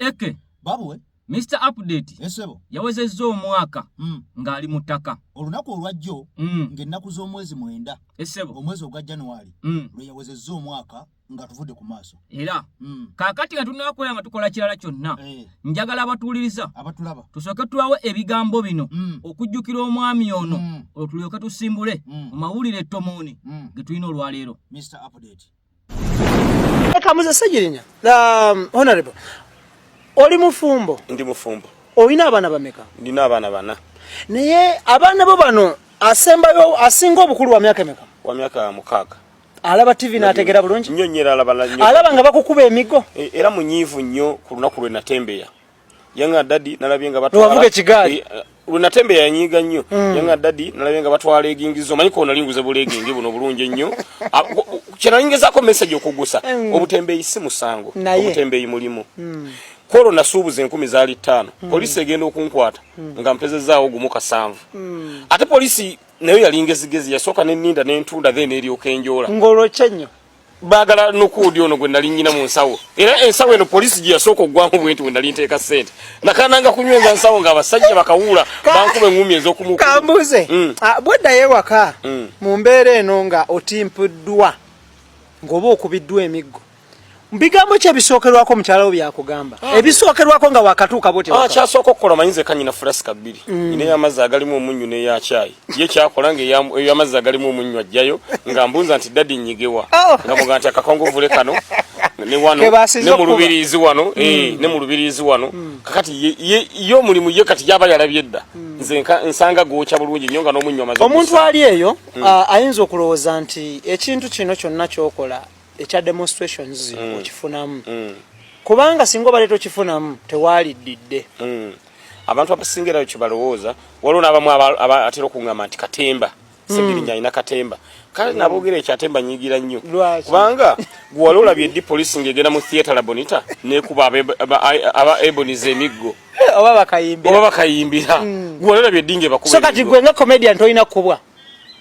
Eke Babuwe. Mr Update. Esebo. Yawezezza omwaka ng'ali mu ttaka. Olunaku olwajjo ng'ennaku z'omwezi 9. Esebo. Omwezi ogwa January lwe yawezezza omwaka nga tuvudde ku maaso. Era kaakati nga tunnabakola nga tukola kirala kyonna, njagala abatuwuliriza abatulaba tusooke tubawe ebigambo bino okujjukira omwami ono, olwo tulyoke tusimbule mu mawulire ettomooni ge tulina olwaleero. Mr Update. Kamuze Ssegirinya, honorable, oli mufumbo? Ndi mufumbo. Olina abaana bameka? Ndina abaana 4. Naye abaana bo bano asembayo asinga obukulu wa myaka emeka? Wa myaka 6. Alaba TV n'ategeera bulungi? Nnyo nnyo, era alaba nnyo. Alaba nga bakukuba emiggo? Era munyiivu nnyo ku lunaku lwe natembeya. Yanga daddy nalabye nga batwala. Lwavuga ekigaali. Lwe natembeya yanyiiga nnyo. Yanga daddy nalabye nga batwala egingizo. Omanyi ko nali nguze bulegingi buno bulungi ennyo. Kye nali ngezaako message okugusa. Obutembeeyi si musango. Obutembeeyi mulimu. Kwolwo nasuubuza 1000 zaali 5. Poliisi egenda okunkwata nga mpezezzaawo 1.7. Ate poliisi nayo yali ngezigezi, yasooka n'enninda n'entunda then eryoka enjoola. Ng'olwokya nnyo. Baagala nukuudi ono gwe nali nnyina mu nsawo. Era ensawo eno poliisi gye yasooka oggwamu bwe nti we nali nteeka ssente. Nakananga kunyweza nsawo ng'abasajja bakawuula bankuba eŋŋumi ez'okumukuba. Kambuze, bw'oddayo ewaka mu mbeera eno nga otimpiddwa ng'oba okubiddwa emiggo, bigambo ki ebisookerwako mukyala wo byakugamba? Ebisookerwako nga wakatuuka bw'oti waka? Kyasooka okukola omanyi nze kanyina fulasika 2. Nina ey'amazzi agalimu omunnyu n'eya caayi. Ye kyakola nga ey'amazzi agalimu omunnyu ajjayo nga mbuuza nti daddy nnyigewa. Nga mugamba nti akakongovule kano ne wano, Ke basize ne mu okuba. lubiriizi wano, ne mu lubiriizi wano. Kakati ye omulimu ye kati yaba yalabye dda. Nze nsanga gwokya bulungi nnyo nga n'omunnyu amaze Omuntu okussa. ali eyo, ayinza okulowooza nti ekintu kino kyonna ky'okola ekya demonstrations zino okifunamu. Kubanga singa obadde tokifunamu tewaliddidde. Abantu abasinga era kye balowooza, waliwo n'abamu atera okuŋŋamba nti katemba. Ssegirinya alina katemba. Kale naboogera ekyatemba nyiigira nnyo. Lwaki? Kubanga gwe wali olabye ddi poliisi ng'egenda mu theatre Labonita n'ekuba aba Ebonies emiggo. Oba bakayimbira. Oba bakayimbira. Gwe wali olabye ddi ng'ebakuba So kati emiggo? gwe nga comedian tolina kukubwa.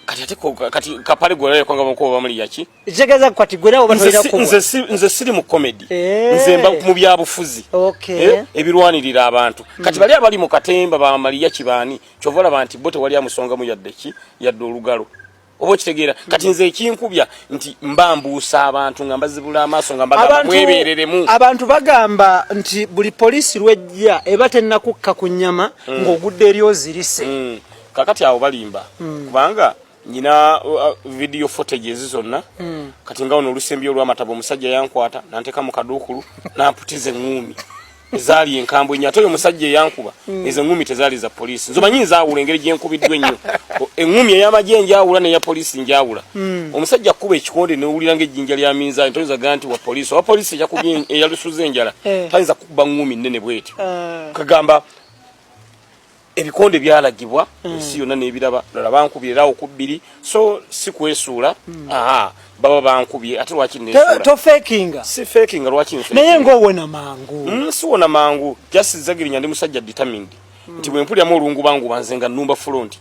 Kati ate kati kapale gwe olabye nga bamukuba bamuli yaki? Kitegeeza kati gwe nawe oba tolina kukubwa. Nze siri mu comedy. Nze mba mu byabufuzi. Ebirwanirira abantu. Kati bali abali mu katemba ba Maria Kibaani, kyova olaba nti bo tewali amusongamu yadde ki, yadde olugalo. Oba okitegeera? Kati nze ekinkubya nti mba mbuusa abantu nga mbazibula amaaso nga mbagamba mwebeereremu. Abantu bagamba nti buli poliisi lw'ejja eba tennakukka ku nnyama ng'ogudde eri ozirise. Kakati awo balimba. Kubanga nyina video footage ezi zonna. Kati nga ono olusembye olw'amataba omusajja yankwata n'anteeka mu kaduukulu n'amputiza eŋŋuumi ezaali enkambwe ennyo. Ate oyo omusajja eyankuba ezo eŋŋuumi tezaali za poliisi. Nze omanyi nzaawula engeri gye nkubiddwa ennyo. Eŋŋuumi ey'amagye njawula n'eya poliisi njawula. Omusajja akkuba ekikonde n'owulira ng'ejjinja lya minzaani, toyinza kugamba nti wa poliisi. Owa poliisi eyakubye eyalusuza enjala tayinza kukuba ŋŋuumi nnene bw'etyo. Kagamba ebikonde byalagibwa ensi yonna n'ebiraba. Lala bankubye era awo ku 2, so si kwesuula. Aha, baba bankubye ate lwaki neesuula? Tofekinga. Si fakinga, lwaki nfakinga? Naye ng'owona mangu. Siwona mangu, just Zagirinya ndi musajja determined. Nti bwe mpuliramu olungubanguba nze nga nnumba front.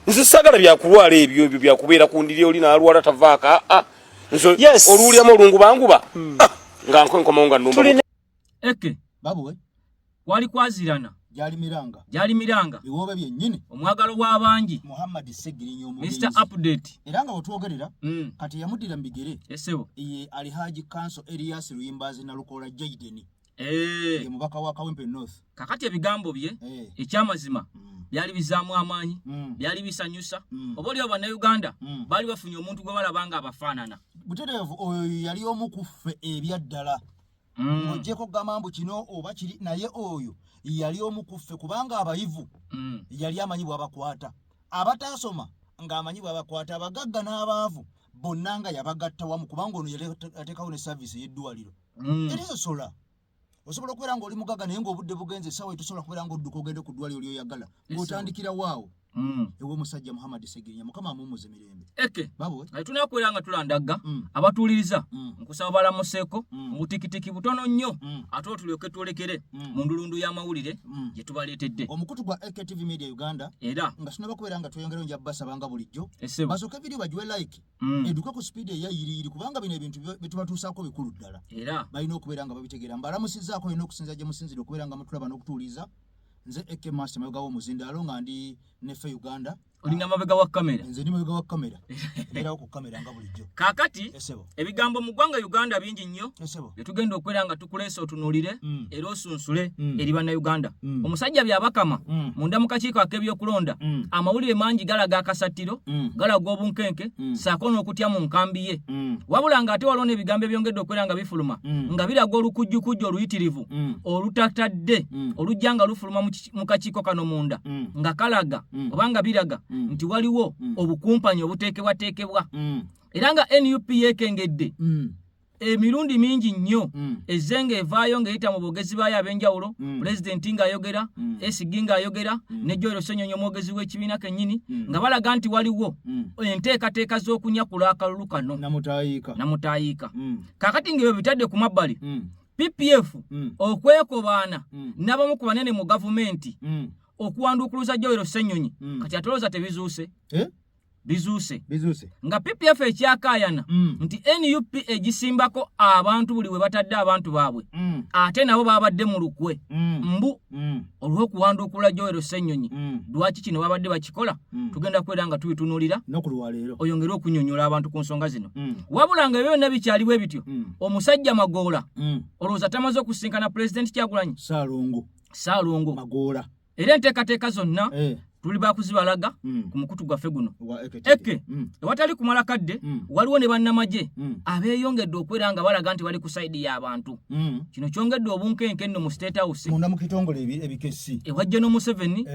Nze saagala byakulwala ebyo, ebyo byakubeera ku ndiri oli n'alwala tavaako. Nze oluwuliramu olungubanguba, nga nkomawo nga nnumba. Tulina Eke. Babuwe. Kwali kwazirana. Gyali miranga. Gyali miranga. Biwoobe byennyini. Omwagalo w'abangi. Muhammad Ssegirinya omugenzi. Mr Update. Era nga wetwogerera, kati yamuddira mu bigere. Esebo. Ye Alhaji Council Elias Luyimbazi Nalukoola Jaden. Ye mubaka wa Kawempe North. Kakati ebigambo bye, ekyamazima, byali bizaamu amaanyi, byali bisanyusa. Oba oli Bannayuganda baali bafunye omuntu gwe balaba nga abafaanana. Butereevu oyo yali omu ku ffe ebyaddala. Ng'oggyeko kugamba mbu kino oba kiri, naye oyo yali omu ku ffe kubanga abayivu yali amanyi bw'abakwata, abataasoma ng'amanyi bw'abakwata, abagagga n'abaavu bonna nga yabagatta wamu, kubanga ono yali ateekawo ne service ey'eddwaliro. Erisosola. Osobola okubeera ng'oli mugagga naye ng'obudde bugenze, essaawa tosobola kubeera ng'odduka ogende ku ddwaliro ly'oyagala, ng'otandikira waawo. Ew'omusajja Muhammad Segirinya, Mukama amuwummuze mirembe. Eke Babuwe. Kati tunakwera nga tulandagga abatuuliriza, nkusaba balamuseeko mubutikitiki butono nnyo, ate otulyoke twolekere mu ndulundu y'amawulire gye tubaleetedde. Omukutu gwa AKTV Media Uganda. Era nga tunaba kubeera nga tweyongerayo, nja basaba nga bulijjo Essebo. basooke vidiyo bagiwe like, eduke ku sipiidi eyayiriyiri, kubanga bino ebintu bye tubatuusaako bikulu ddala. Era balina okubeera nga babitegeera. Mbalamusizaako olina okusinza gye musinzire okubeera nga mutulaba n'okutuuliza. Nze AK Master, mabega w'omuzindaalo, nga ndi neffe Uganda. Olina mabega wa kamera. Nze ndi mabega wa kamera, mbeerawo ku kamera nga bulijjo. Kaakati Esebo. ebigambo mu ggwanga Uganda bingi nnyo Esebo. byetugenda okubeera nga tukuleesa otunuulire era osunsule eri Bannayuganda. Omusajja Byabakama munda mu kakiiko ak'ebyokulonda, amawulire mangi galaga akasattiro, galaga obunkenke ssaako n'okutya mu nkambi ye. Wabula ng'ate waliwo n'ebigambo ebyongedde okubeera nga bifuluma nga biraga olukujjukujju oluyitirivu olutatadde olujja nga lufuluma mu kakiiko kano munda, nga kalaga oba nga biraga nti waliwo obukumpanyi obuteekebwateekebwa, era nga NUP yeekengedde emirundi mingi nnyo. Ezze ng'evaayo ng'eyita mu boogezi baayo ab'enjawulo, pulezidenti ng'ayogera, SG ng'ayogera, ne Joel Ssenyonyi omwogezi w'ekibiina kennyini, nga balaga nti waliwo enteekateeka z'okunyakula akalulu kano. Namutayiika. Namutayiika. Kaakati ng'ebyo bitadde ku mabbali, PPF okwekobaana n'abamu ku banene mu gavumenti okuwanduukuluza Joel Ssenyonyi, kati atolooza tebizuuse? Eh? Bizuuse. Bizuuse. Nga PPF ekyakaayana nti NUP egisimbako abantu buli we batadde abantu baabwe, ate nabo babadde mu lukwe mbu olw'okuwanduukula Joel Ssenyonyi. Lwaki kino babadde bakikola? Tugenda kubeera nga tubitunuulira N'okulwaleero. oyongere okunyonyola abantu ku nsonga zino. Wabula nga ebyo byonna bikyaliwo ebityo, omusajja Magoola olowooza tamaze okusinkana Pulezidenti Kyagulanyi? Saalongo. Saalongo. Magoola. Era enteekateeka zonna tuli bakuzibalaga ku mukutu gwaffe guno. Wa AKTV. Eke ewatali kumala kadde, waliwo ne bannamagye abeeyongedde okubeera nga balaga nti bali ku side y'abantu. Kino kyongedde obunkenke nno mu State House. Munda mu kitongole ebikessi. Ewa General Museveni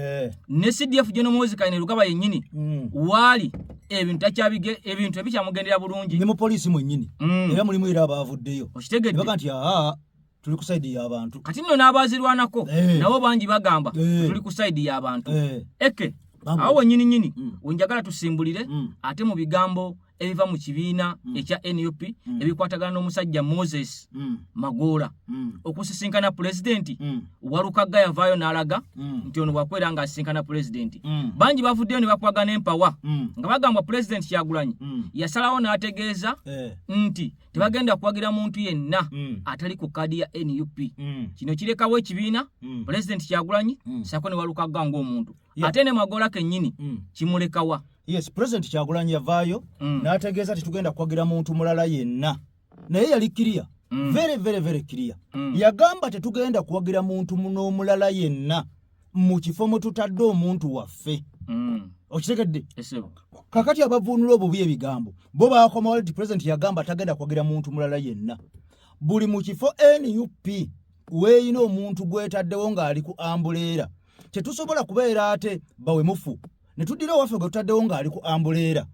ne CDF General Muhoozi Kainerugaba yennyini waali ebintu takyabige, ebintu ebikyamugendera bulungi. Ne mu poliisi mwennyini era mulimu era abaavuddeyo. Okitegedde? Baga nti aa, tuli ku side y'abantu. Kati nno n'abazirwanako nabo bangi bagamba tuli ku side y'abantu. Eke Babu. awo wennyini nyini wenjagala tusimbulire, ate mu bigambo ebiva mu kibiina ekya NUP ebikwatagana n'omusajja Moses Magoola okusisinkana pulezidenti. Walukagga yavaayo n'alaga nti ono bwakwera ng'asisinkana pulezidenti, bangi bavuddeyo ne bakwagana empawa nga bagamba Pulezidenti Kyagulanyi yasalawo n'ategeeza nti tebagenda kuwagira muntu yenna atali ku kaadi ya NUP. Kino kirekawo ekibiina, Pulezidenti Kyagulanyi sako ne Walukagga ng'omuntu, ate ne Magoola kennyini kimulekawa. Yes, President Kyagulanyi yavaayo n'ategeeza tetugenda kuwagira muntu mulala yenna, naye yali clear, very very very clear. Yagamba tetugenda kuwagira muntu n'omulala yenna mu kifo mwe tutadde omuntu waffe. Okitegedde? Esebo. Kakati abavuunula obubi ebigambo bo bakomawo nti President yagamba tagenda kuwagira muntu mulala yenna buli mu kifo NUP weeyina omuntu gwetaddewo ng'ali ku umbrella. Tetusobola kubeera ate bawemufu ne tuddira owaffe gwe tutaddewo ng'ali ku umbrella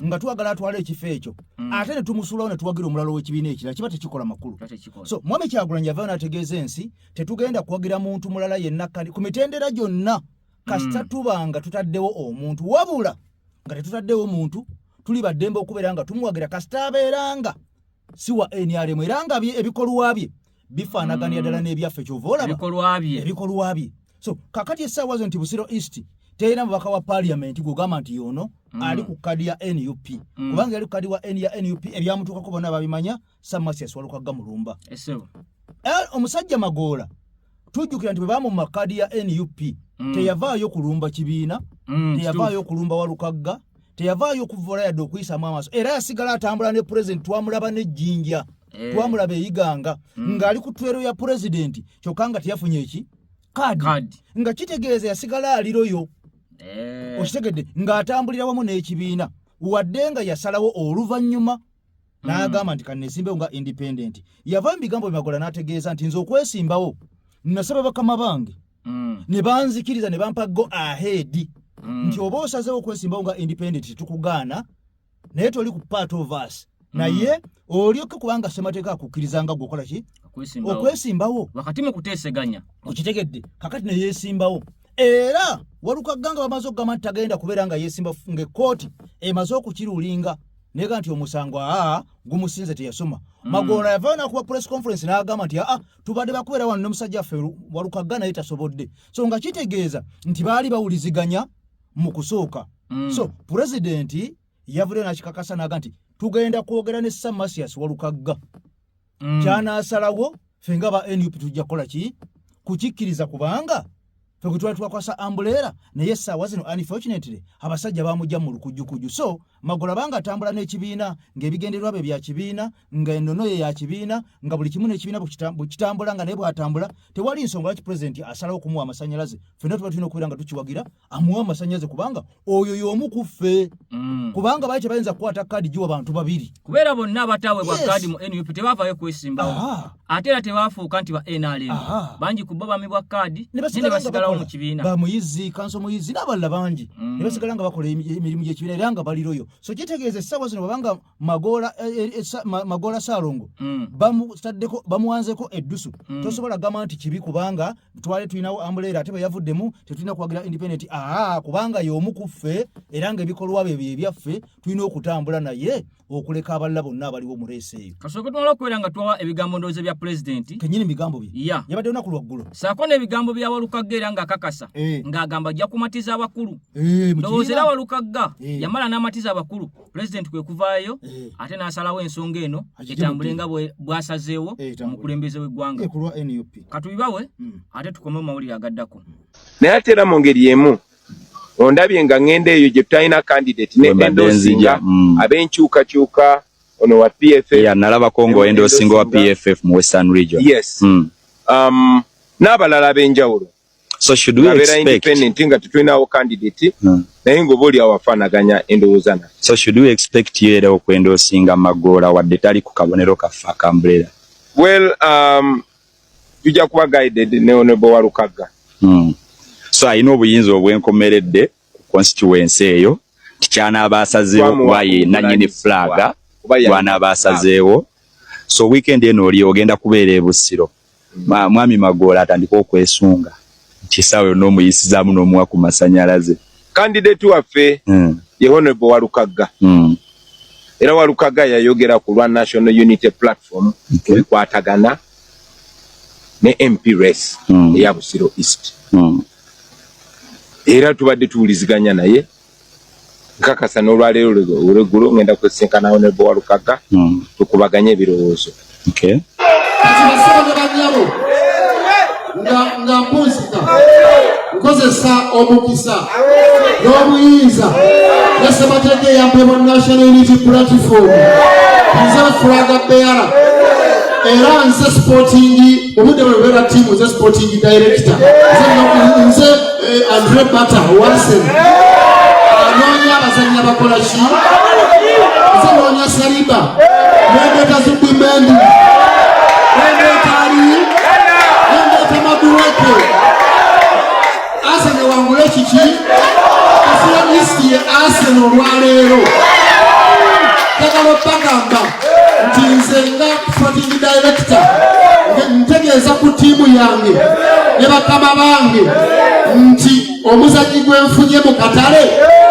nga twagala atwale ekifo ekyo, ate ne tumusuulawo ne tuwagira omulala ow'ekibiina ekirala. Kiba tekikola makulu. Kiba tekikola. So mwami Kyagulanyi yavaayo n'ategeeza ensi tetugenda kuwagira muntu mulala yenna kali ku mitendera gyonna kasita tuba nga tutaddewo omuntu. Wabula nga tetutaddewo muntu, tuli baddembe okubeera nga tumuwagira kasita abeera nga si wa NRM, era nga ebikolwa bye bifaanaganira ddala n'ebyaffe. Kyova olaba Ebikolwa bye. Ebikolwa bye. So kakati essaawa zo nti Busiro East terina mubaka wa parliament gwogamba nti yono ali ku kadi ya NUP, kubanga yali ku kadi wa N ya NUP. Ebyamutuukako bonna babimanya. Samasias Walukagga mulumba. Esebo. Omusajja Magoola, tujjukira nti bwe bamumma kadi ya NUP, teyavaayo kulumba kibiina, teyavaayo kulumba Walukagga, teyavaayo kuvoola yadde okuyisamu amaaso, era yasigala atambula ne Pulezidenti. Twamulaba n'ejjinja, twamulaba eyiganga ng'ali ku trail ya Pulezidenti, kyokka nga teyafunye eki kaadi. Kaadi. Nga kitegeeza yasigala aliroyo. Okitegedde? Ng'atambulira wamu n'ekibiina, wadde nga yasalawo oluvannyuma n'agamba nti kanesimbewo nga independent. Yava mu bigambo bye Magoola n'ategeeza nti nze okwesimbawo nasaba bakama bange ne banzikiriza ne bampa go ahead nti oba osazeewo okwesimbawo nga independent tetukugaana, naye toli ku part of us, naye olyoke kubanga ssemateeka akukkiriza nga gweokola ki? Okwesimbawo. Okwesimbawo. Wakati mu kuteeseganya. Okitegedde? Kakati neyeesimbawo. Era Walukagga nga bamaze okugamba nti tagenda kubeera nga yeesimba ng'ekkooti emaze okukirulinga nega nti omusango aa gumusinze teyasoma. Magoola yavaayo n'akuba press conference n'agamba nti aa tubadde bakubeera wano ne musajja waffe Walukagga naye tasobodde. So nga kitegeeza nti baali bawuliziganya mu kusooka. So pulezidenti yavuddeyo n'akikakasa n'aga nti tugenda kwogera ne Sir Mathias Walukagga. Ky'anaasalawo ffe nga ba NUP tujja kukola ki kukikkiriza, kubanga ffe gwe twali twakwasa ambuleera naye essaawa zino unfortunately abasajja bamujja mu lukujjukujju. So Magola banga atambula n'ekibiina ng'ebigendererwa bye bya kibiina, nga ennono ye ya kibiina, nga buli kimu n'ekibiina bwe kitambula nga naye bw'atambula, tewali nsonga lwaki pulezidenti asalawo okumuwa amasannyalaze. Ffenna tuba tulina okubeera nga tukiwagira amuwa amasannyalaze, kubanga oyo y'omu ku ffe. Kubanga baali tebayinza kukwata kaadi giwa bantu babiri. Kubeera bonna abataweebwa kaadi mu NUP tebavaayo kwesimbawo, ate era tebafuuka nti ba NRM. Bangi ku bo bamibwa kaadi ne naye ne basigala nga basigalawo mu bakola. kibiina. Bamuyizi kanso Muyizi n'abalala bangi ne basigala nga bakola emirimu gy'ekibiina era nga baliroyo. So kitegeeza essaawa zino babanga Magoola, Magoola Saalongo bamutaddeko, bamuwanzeko eddusu, tosobola gamba nti kibi kubanga twali tulinawo ambuleera ate bwe yavuddemu tetulina kuwagira independent. Aa, kubanga y'omu ku ffe era ng'ebikolwa bye bye byaffe, tulina okutambula naye okuleka abalala bonna abaliwo mu race eyo. Kasooke tumala okubeera nga twawa ebigambo ndowooza bya pulezidenti. Kenyini bigambo bye yabadde lunaku lwaggulo. Saako n'ebigambo bya Walukagga era ng'akakasa ng'agamba ajja kumatiza abakulu. Mu Ndowooza era kibiina. Walukagga yamala n'amatiza abakulu, pulezidenti kwe kuvaayo ate n'asalawo ensonga eno Agigye etambule mu nga bw'asazeewo Etambule. omukulembeze w'eggwanga. Ku lwa NUP. Katubibawe ate tukome mu mawulire agaddako. Naye ate era mu ngeri emu ondabye nga ŋŋenda eyo gye tutalina candidate ne Bwe mbadde endorsinga nzija, ab'enkyukakyuka ono wa PFF. Yeah, nalabako ng'oendorsinga wa PFF mu Western Region. Yes. N'abalala ab'enjawulo. So should we Abeera expect independent nga tetulinawo candidate, naye ng'oba oli awo afaanaganya endowooza naffe. So should we expect you era okwendorsinga Magoola wadde tali ku kabonero kaffe akambrera? Well, tujja kuba guided ne Honorable Walukagga. So alina obuyinza obwenkomeredde ku constituency eyo, tikyanaaba asazeewo Twamuwa kuba ye nannyini obuvunaanyizibwa, flag kuba yalina bw'anaaba flag. asazeewo. So weekend eno oli ogenda kubeera e Busiro. Mwami Magoola atandika okwesunga nti essaawa yonna omuyisizaamu n'omuwa ku masannyalaze. Candidate waffe ye Honorable Walukagga. Era Walukagga yayogera ku lwa National Unity Platform ebikwatagana ne MP race eya Busiro East. Era tubadde tuwuliziganya naye, nkakasa n'olwaleero olweggulo ngenda kwesinkana Honorable Walukagga tukubaganye ebirowoozo. Kati basebo ne bannyabo, nga mpunzika nkozesa omukisa n'obuyinza ne ssemateeka eyampebwa National Unity Platform, nze flag bearer era nze sporting, obudde bwe bubeera tiimu, nze sporting director, nze Andre Bata Watson anoonya abazannyi abakola ki, nze noonya Saliba, nendeeta Zubimendi, nendeeta Ali, nendeeta Madueke. Arsenal wangule kiki? Busiro East ye Arsenal olwaleero. Njagala obbagamba nti nze nga sporting director ntegeeza ku ttiimu yange ne bakama bange nti omuzannyi gwe nfunye mu katale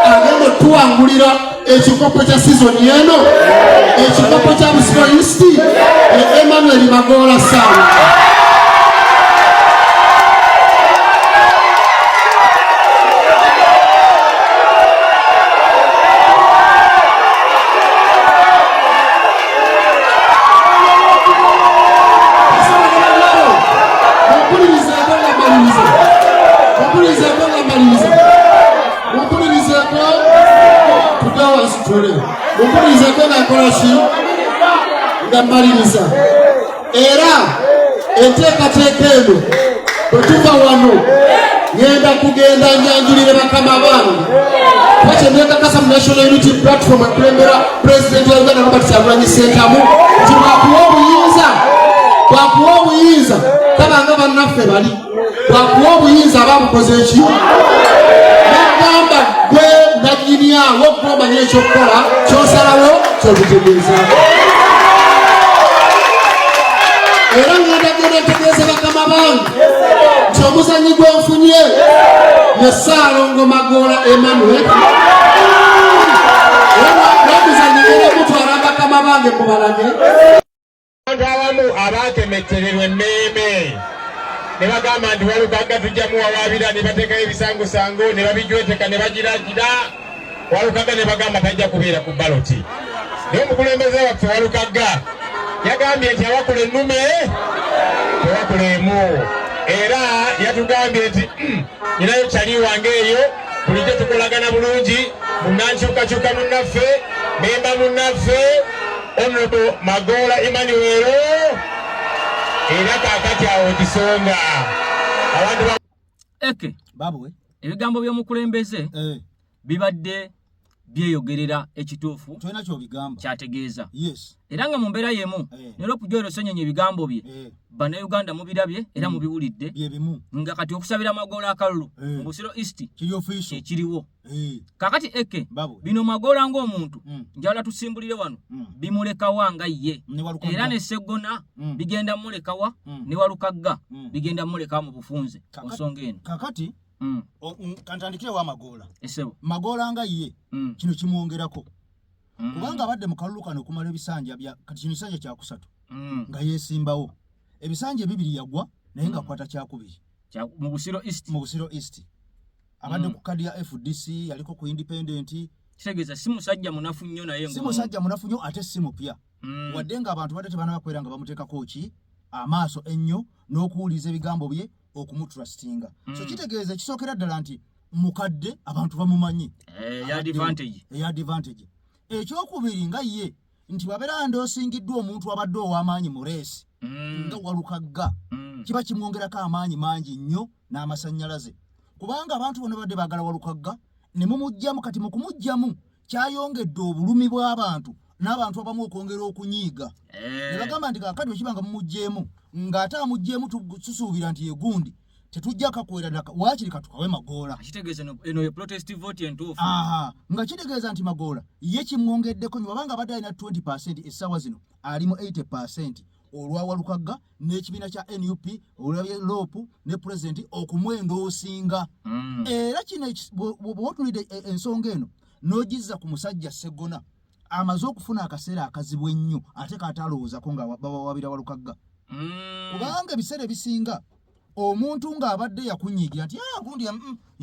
agenda otuwangulira ekikopo kya sizoni eno, ekikopo kya Busiro East, e Emmanuel Magoola Saawa. Mumpulirizeeko nga mmaliriza, mumpulirizeeko nga mmaliriza, mumpulirizeeko, tudde wansi tule, mumpulirizeeko nga nkola ki, nga mmaliriza. Era enteekateeka eno bwe tuva wano ŋŋenda kugenda njanjulire bakama bange, kuba kye neekakasa mu National Unity Platform ekulembera Pulezidenti wa Uganda Robert Kyagulanyi Ssentamu nti bwakuwa obuyinza, bwakuwa obuyinza tabanga bannaffe bali, bwakuwa obuyinza aba bukoze eki nagamba gwe nannyini awo, gwe omanye ekyokukola, kyosalawo kyotutegeeza. Era ngenda genda ntegeeza bakama bange nti Omuzanyi gwenfunye ye Ssaalongo Magoola Emmanuel, n'omuzanyi era mutwala bakama bange mubalage. Abantu abamu abaakemettererwa emmeeme ne bagamba nti Walukagga tujja muwawaabira, ne bateekayo ebisangosango ne babijweteka ne bagiragira Walukagga ne bagamba tajja kubeera ku baloti. Naye omukulembeze waffe Walukagga yagambye nti awakula ennume tewakula emu, era yatugambye nti nyinayo kyali wange eyo, bulijjo tukolagana bulungi, munnankyukakyuka munnaffe, memba munnaffe, Honorable Magoola Emmanuel, era kaakati awo kisonga abantu Eke Babwe. Ebigambo by'omukulembeze bibadde byeyogerera ekituufu Tolina kyobigamba. kyategeeza. Yes. Era nga mu mbeera y'emu ne Hope Joel Ssenyonyi ebigambo bye Bannayuganda mubirabye era mubiwulidde, Byebimu. nga kati okusabira Magoola akalulu mu Busiro East Kiri official. kyekiriwo. Kakati Eke, Babwe. bino Magoola ng'omuntu njagala tusimbulire wano, bimulekawa nga ye Ne Walukagga. era ne Sseggona bigenda mulekawa ne Walukagga bigenda mulekawa mu bufunze ku nsonga eno. Kakati kantandikire wa Magoola. Esebo. Magoola nga ye kino kimwongerako. Kubanga abadde mu kalulu kano okumala ebisanja bya kati kino kisanja kyakusatu nga yeesimbawo. Ebisanja ebibiri yagwa naye ng'akwata kyakubiri. Mu Busiro East. Mu Busiro East. Abadde ku kadi ya FDC, yaliko ku independent. Kitegeeza si musajja munafu nnyo naye Si ng'omuntu. musajja munafu nnyo ate si mupya. Wadde ng'abantu badde tebanaba kwera nga bamuteekako ki amaaso ennyo n'okuwuliriza ebigambo bye okumutrustinga. So kitegeeza ekisookera ddala nti mukadde, abantu bamumanyi. Ya advantage. Eya advantage. Ekyokubiri nga ye nti babeera ndoosingiddwa omuntu abadde ow'amaanyi mu race nga Walukagga, kiba kimwongerako amaanyi mangi nnyo n'amasannyalaze, kubanga abantu bonna badde baagala Walukagga ne mumuggyamu. Kati mu kumuggyamu kyayongedde obulumi bw'abantu n'abantu abamu okwongera okunyiiga ne bagamba nti kaakati bwe kiba nga mumuggyeemu, ng'ate amuggyeemu tusuubira nti ye gundi, tetujja kakwera waakiri katukawe Magoola. Kitegeeza eno ye protest vote entuufu. Aha, nga kitegeeza nti Magoola ye kimwongeddeko nnyo, wabanga abadde alina 20%, essaawa zino ali mu 80% olwa Walukagga n'ekibiina kya NUP, olwa LOP ne pulezidenti okumwendoosinga. Era kino bw'otunulidde ensonga eno n'ogizza ku musajja Sseggona, amaze okufuna akaseera akazibu ennyo ate kaatalowoozako nga bawawabira Walukagga, kubanga ebiseera ebisinga omuntu ng'abadde yakunyiigira nti gundi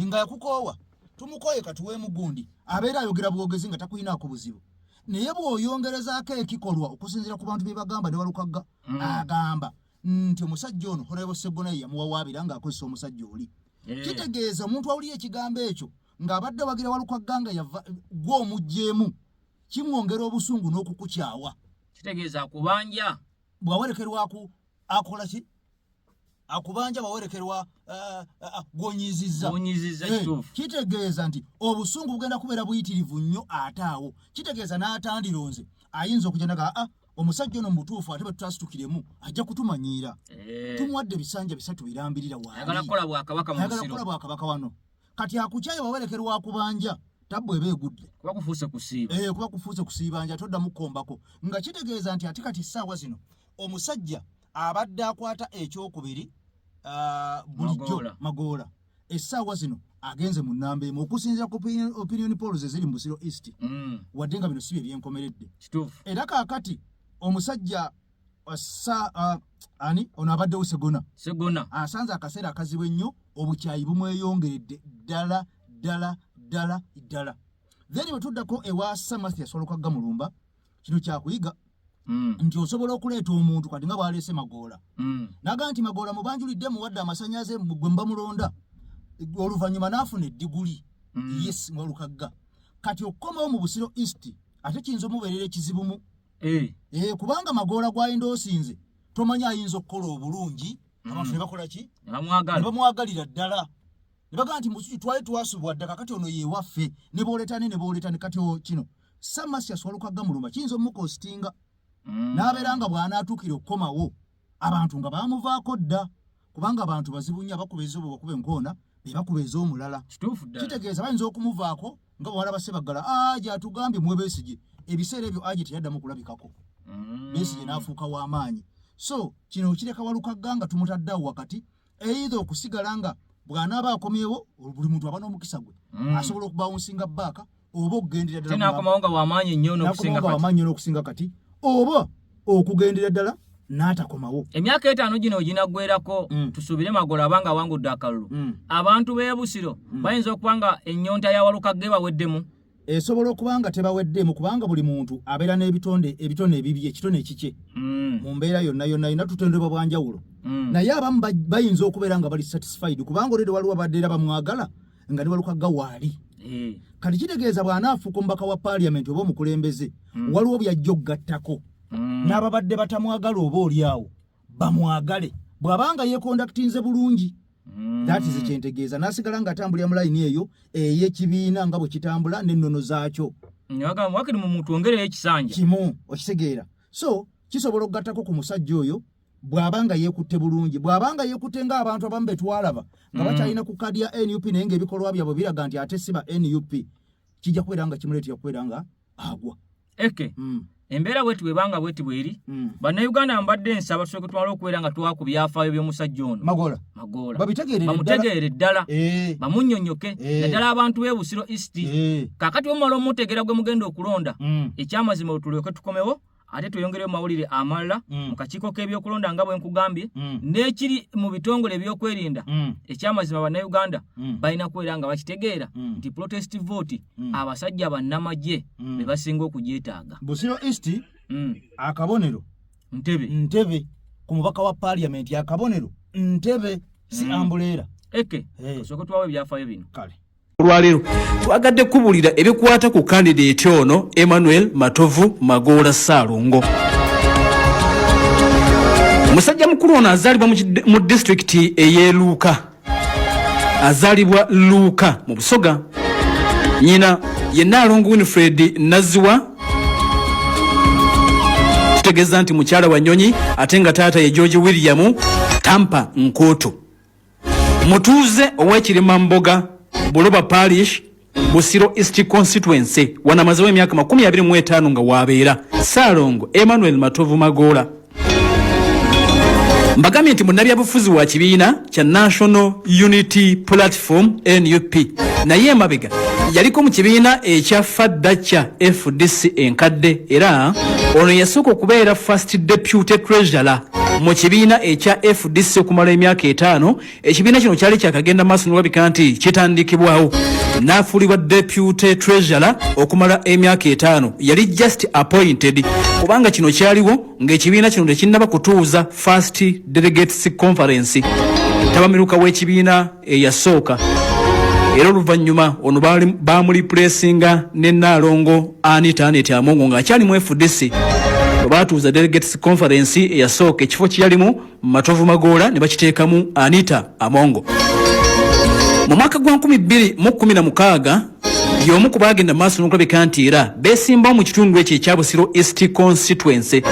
nga yakukoowa, tumukooye katuweemu gundi, abeera ayogera bwogezi nga takuyinaako buzibu. Naye bw'oyongerezaako ekikolwa okusinziira ku bantu bye bagamba ne Walukagga agamba nti omusajja ono Honorable Sseggona ye yamuwawaabira ng'akozesa omusajja oli, kitegeeza omuntu awulira ekigambo ekyo ng'abadde wagira Walukagga nga yava gwe omuggyeemu, kimwongera obusungu n'okukukyawa. Kitegeeza akubanja. Bw'awerekerwaku akola ki? Akubanja bwawerekerwa gwonyizizza. Gwonyizizza, kituufu. Kitegeeza nti obusungu bugenda kubeera buyitirivu nnyo, ate awo kitegeeza n'atandironze ayinza okujja naga omusajja ono mutuufu, ate bwe tutasitukiremu ajja kutumanyiira. Tumuwadde ebisanja 3 birambirira waali. Ayagala kukola bwakabaka mu Ayagala Busiro. kukola bwakabaka wano. Kati akukyaye wawerekerwa akubanja, tabbu eba egudde. Kuba kufuuse kusiiba. Kuba kufuuse kusiibanja, toddamu kukombako. Nga kitegeeza nti ate kati essaawa zino omusajja abadde akwata ekyokubiri bulijjo Magoola. Magoola essaawa zino agenze mu nnamba emu okusinziira ku opinion polls eziri mu Busiro East, wadde nga bino si bye byenkomeredde. Era kaakati omusajja ani ono abaddewo, Segona, Segona asanze akaseera akazibu ennyo, obukyayi bumweyongeredde ddala ddala ddala ddala. Then bwe tuddako ewa Sir Mathias Walukagga Mulumba, kino kyakuyiga nti osobola okuleeta omuntu kati nga bw'aleese Magoola, n'agamba nti Magoola mubanjulidde, muwadde amasannyalaze gwe muba mulonda, oluvannyuma n'afuna eddiguli. Yes, Walukagga kati okukomawo mu Busiro East ate kiyinza omubeerera ekizibu mu kubanga Magoola gw'ayinda osinze tomanyi ayinza okukola obulungi, abantu ne bakola ki? Ne bamwagala. Ne bamwagalira ddala ne bagamba nti musuki twali twasubwa dda, kakati ono yewaffe, ne booletane ne booletane. Kati kino Sir Mathias Walukagga Mulumba kiyinza omukostinga n'abeera nga bw'anaatuukira okukomawo abantu nga baamuvaako dda, kubanga abantu bazibu nnyo, abakuba ez'obwo bakuba enkoona be bakuba ez'omulala. Kituufu ddala. Kitegeeza bayinza okumuvaako nga bwewalaba Sebaggala aji atugambye muwe Besigye, ebiseera ebyo aji teyaddamu kulabikako. Besigye n'afuuka w'amaanyi. So kino kireka Walukagga nga tumutadde awo wakati. Either okusigala nga bw'anaaba akomyewo, buli muntu aba n'omukisa gwe, asobola okubawunsinga baaka oba okugendera ddala Nakomawo nga wamaanyi nnyo n'okusinga kati, wamaanyi nnyo n'okusinga kati, oba okugendera ddala n'atakomawo. Emyaka 5 gino ginaggwerako, tusuubire Magola abanga awangudde akalulu. Abantu b'e Busiro bayinza okuba nga ennyonta ya Walukagga ebaweddemu. Esobola okuba nga tebaweddemu, kubanga buli muntu abeera n'ebitonde, ebitone ebibye, ekitone ekikye. Mu mbeera yonna yonna yonna tutondebwa bwanjawulo. Naye abamu bayinza okubeera nga bali satisfied, kubanga olwedde waliwo abadde era bamwagala nga ne Walukagga waali. Kati kitegeeza bw'anaafuuka omubaka wa paaliyamenti oba omukulembeze, waliwo byajja okugattako n'ababadde batamwagala oba oli awo bamwagale, bw'abanga yeekondakitinze bulungi. That is kyentegeeza, n'asigala ng'atambulira mu layini eyo ey'ekibiina nga bwe kitambula n'ennono zaakyo. Wakiri mu mutwongereyo ekisanja kimu, okitegeera? So kisobola okugattako ku musajja oyo bw'aba nga yeekutte bulungi, bw'aba nga yeekutte ng'abantu abamu be twalaba nga bakyalina ku kaadi ya NUP, naye ng'ebikolwa byabwe biraga nti ate si ba NUP, kijja kubeera nga kimuleetera kubeera nga agwa. Eke embeera bweti bwebanga bweti bweri, Bannayuganda, mbadde nsaba tusooke tumale okubeera nga tuwa ku byafaayo by'omusajja ono. Magola. Magoola. Babitegeerere. Bamutegeere ddala, bamunnyonnyoke, naddala abantu b'e Busiro East. Kaakati bwemumala omutegeera gwe mugenda okulonda, ekyamazima tulyoke tukomewo ate tweyongereyo mawulire amalala mu kakiiko k'ebyokulonda nga bwe nkugambye, n'ekiri mu bitongole ebyokwerinda. Ekyamazima Bannayuganda balina kubeera nga bakitegeera nti protest vote, abasajja bannamagye be basinga okugyetaaga. Busiro East, akabonero ntebe. Ntebe. Ku mubaka wa paaliyamenti akabonero ntebe, si ambuleera. Eke tusooke tuwawo ebyafaayo bino. Kale. Olwaleero twagadde kubulira ebikwata ku kandideeti ono Emmanuel Matovu Magoola Ssaalongo. Musajja mukulu ono azaalibwa mu disitulikiti ey'e Luuka, azaalibwa Luuka mu Busoga. Nyina ye Nnaalongo Winfred Nazziwa, kitegeeza nti mukyala wa Nnyonyi, ate nga taata ye George William Tampa Nkuutu, mutuuze ow'Ekirimamboga, Buloba Parish, Busiro East Constituency. Wanamazewo emyaka 25 nga wabeera. Ssaalongo Emmanuel Matovu Magoola, mbagambye nti munnabyabufuzi wa kibiina kya National Unity Platform, NUP, naye emabega yaliko mu kibiina ekya FADACA, FDC enkadde, era ono yasooka okubeera first deputy treasurer mu kibiina ekya FDC okumala emyaka 5. Ekibiina kino kyali kyakagenda maaso nolabika nti kitandikibwawo, n'afuulibwa deputy treasurer okumala emyaka 5. Yali just appointed, kubanga kino kyaliwo ng'ekibiina kino tekinnaba kutuuza first delegates conference, tabamiruka w'ekibiina eyasooka. Era oluvannyuma ono bamulipulesinga ne Nnaalongo Anita Anet Amongo ng'akyali mu FDC. Bwe baatuuza delegates conference eyasooka, ekifo kye yalimu Matovu Magoola ne bakiteekamu Anita Amongo. Mu mwaka gwa 2016 y'omu ku baagenda maaso n'okulabika nti era beesimbawo mu kitundu ekyo ekya Busiro East Constituency.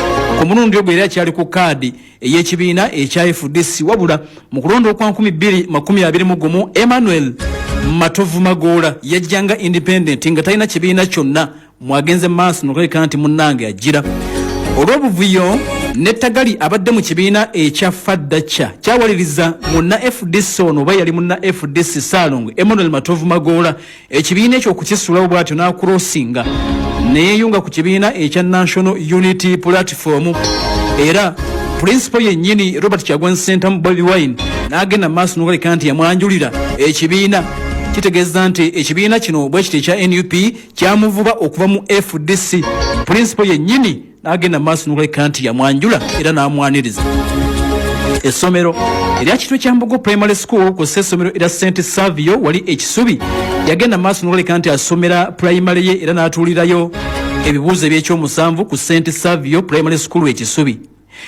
Ku mulundi ogwo era kyali ku kaadi ey'ekibiina ekya FDC, wabula mu kulonda okwa 2021 Emmanuel Matovu Magoola yajjanga independent nga talina kibiina kyonna mwagenze maaso nokulabika nti munnange ajjira. Olw'obuvuyo nettagali abadde mu kibiina ekya FADACA kyawaliriza munna FDC ono, oba yali munna FDC, Ssaalongo Emmanuel Matovu Magoola, ekibiina ekyo okukisuulawo, bw'atyo n'akurosinga neyeyunga ku kibiina ekya National Unity Platform, era principal yennyini Robert Kyagulanyi Ssentamu, Bobi Wine, n'agenda maaso n'okulabika nti yamwanjulira ekibiina. Kitegeeza nti ekibiina kino bwe kiti ekya NUP kyamuvuba okuva mu FDC, principal yennyini n'agenda maaso n'okulabika nti yamwanjula era n'amwaniriza. Essomero erya Kitwe kya Mbogo Primary School ku essomero erya St Savio wali Ekisubi, yagenda maaso n'okulabika nti asomera primary ye, era n'atuulirayo ebibuuzo ebyekyomusanvu ku St Savio Primary School Ekisubi.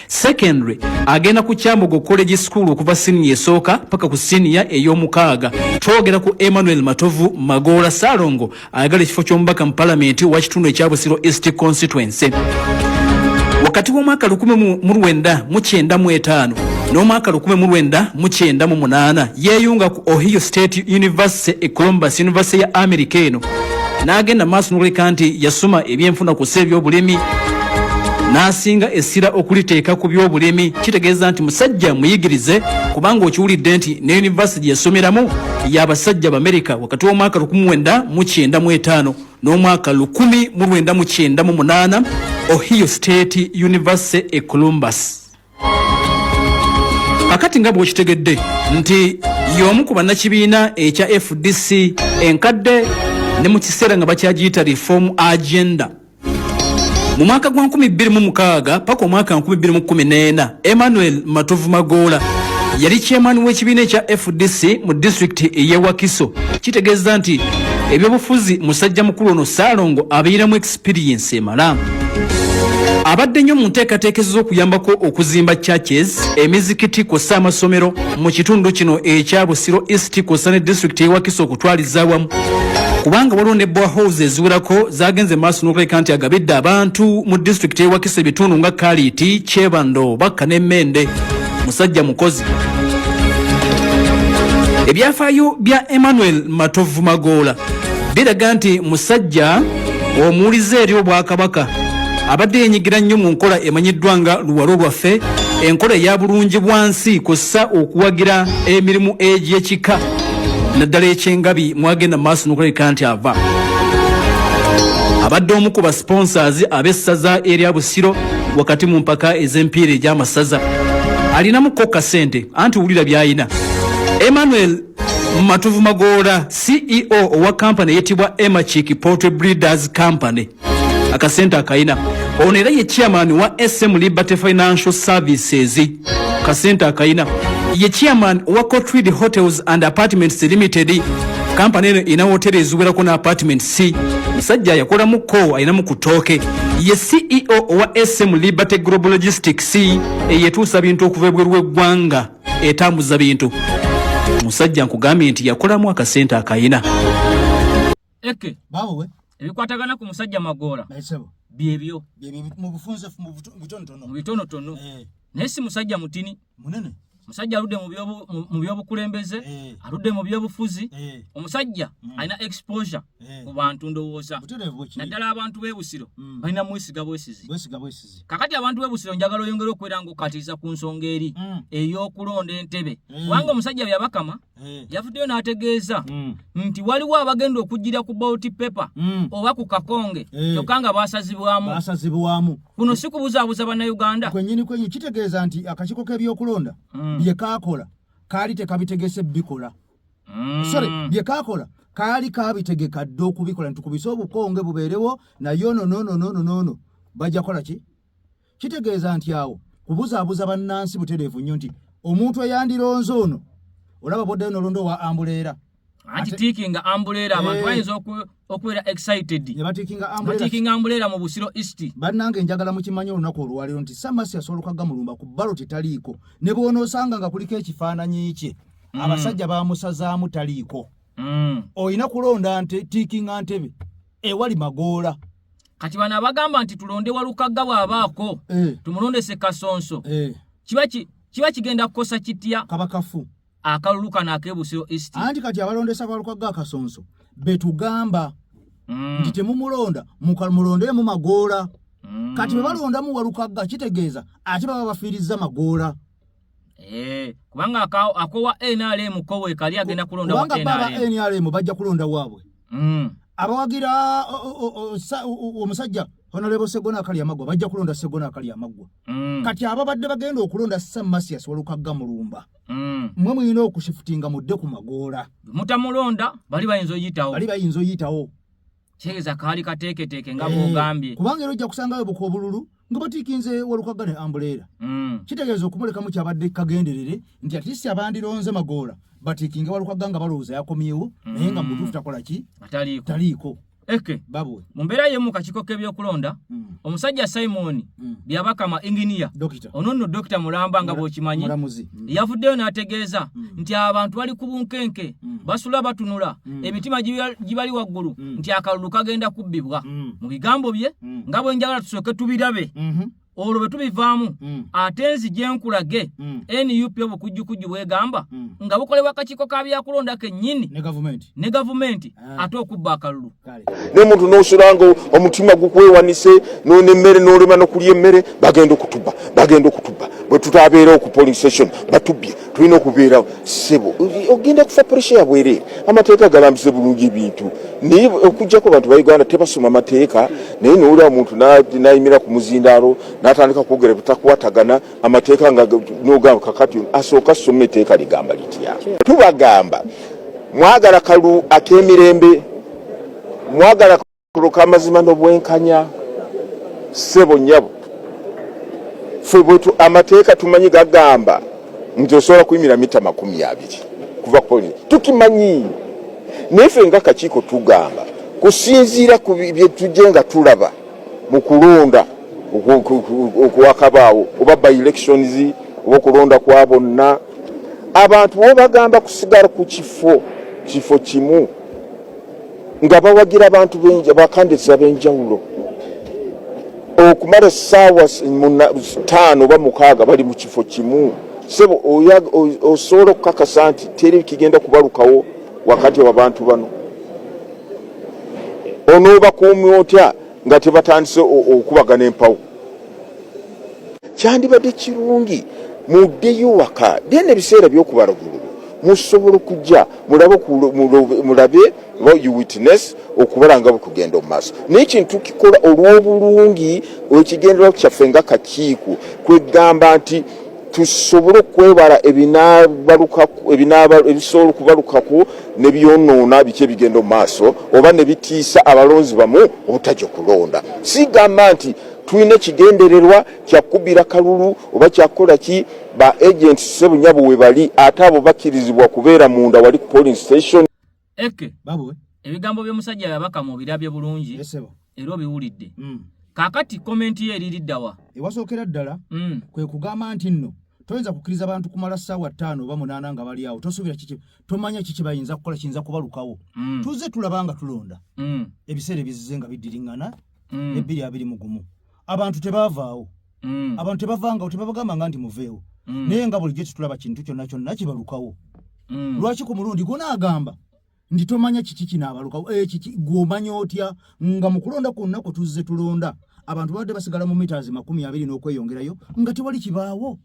Secondary agenda ku Kyambogo College School okuva siniya esooka paka ku siniya ey'omukaaga. Twogera ku Emmanuel Matovu Magoola Ssaalongo, ayagala ekifo ky'omubaka mu palamenti wa kitundu ekya Busiro East Constituency. Wakati w'omwaka 1995 n'omwaka 1998 yeeyunga ku Ohio State University e Columbus, University ya America eno, n'agenda maaso n'okuleka nti yasoma ebyenfuna ku si ebyobulimi. n'asinga essira okuliteeka ku by'obulimi. Kitegeeza nti musajja muyigirize, kubanga okiwulidde nti ne yunivasite gye yasomeramu y'abasajja Bamerika wakati w'omwaka 1995 n'omwaka 1998, Ohio State University e Columbus. Kakati nga bw'okitegedde nti y'omu ku bannakibiina ekya FDC enkadde ne mu kiseera nga bakyagiyita Reform Agenda. Mu mwaka gwa 2006 paka omwaka 2014, Emmanuel Matovu Magoola yali chairman w'ekibiina ekya FDC mu disitulikiti ey'e Wakiso. Kitegeeza nti ebyobufuzi musajja mukulu ono Ssaalongo abeeramu experience emala. Abadde nnyo mu nteekateeka ez'okuyambako okuzimba churches, emizikiti kw'ossa amasomero mu kitundu kino ekya Busiro East kw'ossa ne disitulikiti y'e Wakiso okutwaliza awamu, kubanga waliwo ne boreholes eziwerako zagenze maaso n'okulabika nti agabidde abantu mu disitulikiti y'e Wakiso ebitundu nga Kaliiti, Kyebando, Bakka ne Mende. Musajja mukozi. Ebyafaayo bya Emmanuel Matovu Magoola biraga nti musajja omuwulize eri Obwakabaka, abadde yenyigira nnyo mu nkola emanyiddwa nga Luwalo Lwaffe, enkola eya bulungi bwansi kw'ossa okuwagira emirimu egy'ekika naddala ekyengabi mwagenda mu maaso n'okulabika nti ava. Abadde omu ku ba sponsors ab'essaza erya Busiro wakati mu mpaka ez'empiira egy'amasaza. Alinamu ko kasente anti wulira by'alina. Emmanuel Matovu Magoola, CEO owa kampani eyitibwa Emachik Poultry Breeders Company, akasente akayina. Ono era ye chairman wa SM Liberty Financial Services, kasente akayina. Ye chairman owa Cotrid Hotels and Apartments Limited, kampani eno erina woteri eziwerako ne apartments. Musajja yakolamuko, alinamu ku ttooke. Ye CEO owa SM Liberty Global Logistics, eyetuusa bintu okuva ebweru w'eggwanga, etambuza bintu. Musajja nkugambye nti yakolamu akasente akayina. Eke Bawe. Ebikwatagana ku musajja Magoola Naisebo. Byebyo. Byebyo mu bufunze, mu bitonotono. Mu bitonotono. Naye si musajja mutini. Munene. Musajja aludde mu byobukulembeze, aludde mu byobufuzi. Omusajja alina exposure ku bantu ndowooza. Butereevu bwe kiri. Naddala abantu b'e Busiro balina mwesiga bwesizi. Bwesiga bwesizi. Kakati abantu b'e Busiro njagala oyongere okubeera ng'okatiriza ku nsonga eri ey'okulonda entebe. Kubanga omusajja Byabakama yavuddeyo n'ategeeza nti waliwo abagenda okujjira ku ballot paper oba ku kakonge kyokka nga baasazibwamu. Baasazibwamu. Kuno si kubuzaabuza Bannayuganda. Kwennyini kwennyini kitegeeza nti akakiiko k'ebyokulonda bye kaakola kaali tekabitegese bikola. Sorry, bye kaakola kaali kabitegeka dda okubikola nti tukubise obukonge bubeerewo, naye ono noono noono noono bajja kukola ki? Kitegeeza nti awo kubuzaabuza bannansi butereevu nnyo nti omuntu eyandironze ono olaba bwoddayo n'olonda owa ambuleera. Anti tiikinga ambuleera abantu bayinza okubeera excited. Ne batiikinga ambuleera. Batiikinga ambuleera mu Busiro East. Bannange njagala mukimanye olunaku olwaleero nti Samasi asobola Mulumba ku ballot taliiko, ne bw'onoosanga nga kuliko ekifaananyi kye, abasajja bamusazaamu, taliiko. Olina kulonda nte tiikinga ntebe ewali Magoola. Kati bano abagamba nti tulonde Walukagga bw'abaako tumulondese Kasonso, kiba kigenda kukosa kitya? Kaba kafu. Akalulu kano ak'e Busiro East. Anti kati abalondesa Walukagga Akasonso betugamba nti temumulonda, mulondemu Magoola. Kati bwe balondamu Walukagga kitegeeza ate baba bafiirizza Magoola. Kubanga akowa NRM ko weekali agenda kulonda wa Kubanga baba NRM. NRM bajja kulonda waabwe. Abawagira omusajja Honorable Segona Akali Amaggwa bajja kulonda Segona Akali Amaggwa. Kati ababadde bagenda okulonda Sam Masias Walukagga Mulumba, mmwe mulina okushifutinga mudde ku Magoola. Mutamulonda bali bayinza oyitawo. Bali bayinza oyitawo. Kitegeeza kaali kateeketeeke nga bw'ogambye. Kubanga era ojja kusangayo buka obululu nga batiikinze Walukagga ne ambuleera. Kitegeeza okumulekamu kyabadde kagenderere nti at least abandironze Magoola batiikinge Walukagga nga balowooza yakomyewo, naye nga mu butuufu takola ki? Ataliiko. Taliiko. Eke. Babwe. Mu mbeera y'emu mu kakiiko k'ebyokulonda, omusajja Simon Byabakama Engineer, Dokita. ono nno Dokita Mulamba nga bw'okimanyi, Mulamuzi. Yavuddeyo n'ategeeza nti abantu bali ku bunkenke, basula batunula, emitima gibali waggulu nti akalulu kagenda kubbibwa. Mu bigambo bye nga bwe njagala tusooke tubirabe. Olwo bwe tubivaamu ate nzije nkulage NUP obukujjukujju bwegamba nga bukolebwa akakiiko ka byakulonda kennyini ne gavumenti ate okubba akalulu. Naye omuntu n'osula nga omutima gukwewanise n'emmere n'olema n'okulya emmere, bagenda okutubba, bagenda okutubba, bwe tutabeerawo ku polling station batubbye, tulina okubeerawo. Ssebo, ogenda kufa pressure ya bwereere. Amateeka galambise bulungi ebintu, naye okuggyako abantu ba Uganda tebasoma mateeka, naye nowulira omuntu n'ayimira ku muzindaalo n'atandika kwogera bitakwatagana amateeka, nga nogamba kakati asooka asoma etteeka ligamba litya. Tubagamba mwagala kalulu ak'emirembe, mwagala kalulu k'amazima n'obwenkanya. Ssebo, nnyabo, ffe bwetu amateeka tumanyi gagamba nti osobola kuyimira mita 20 kuva ku polling, tukimanyi. Naye ffe nga kakiiko tugamba kusinziira ku bye tujje nga tulaba mu kulonda okwakabaawo oba by elections oba okulonda kwa bonna, abantu bo bagamba kusigala ku kifo kimu nga bawagira abantu bacandidates ab'enjawulo okumala essaawa 5 oba 6 bali mu kifo kimu. Sebo, osobola okukakasa nti teri kigenda kubalukawo wakati w'abantu bano? Onoobakuumya otya nga tebatandise okubagana empawu? Kyandibadde kirungi muddeyo waka, then ebiseera by'okubala obululu musobola okujja mulabe oba you witness okubala nga bwekugenda omu maaso. Naye kintu tukikola olw'obulungi. Ekigendererwa kyaffe nga kakiiko kwegamba nti tusobole okwebala ebisobola okubalukako ne byonoona biki ebigenda omu maaso oba ne bitiisa abalonzi bamu obutajja okulonda. Sigamba nti tulina ekigendererwa kyakubira kalulu oba kyakukola ki. Ba agent, sebunyabo, we bali, ate abo bakkirizibwa kubeera munda wali ku polling station. Eke Babwe. Ebigambo by'omusajja Yabakama obirabye bulungi Esebo. era obiwulidde. Kaakati comment ye eririddawa? Ewasookera ddala kwe kugamba nti nno toyinza kukkiriza bantu kumala ssaawa 5 oba 8 nga bali awo, tosuubira kiki, tomanya kiki bayinza kukola, kiyinza kubalukawo. Tuzze tulaba nga tulonda ebiseera ebizize nga biddiriŋŋana, 2021 abantu tebaavaawo. Abantu tebavangawo, tebabagambanga nti muveewo, naye nga bulijjo tetulaba kintu kyonna kyonna kibalukawo. Lwaki ku mulundi guno agamba nti tomanya kiki kinaabalukawo? Kiki gw'omanya otya nga mu kulonda kwonna kwe tuzze tulonda abantu babadde basigala mu mitazi 20 n'okweyongerayo nga tewali kibaawo?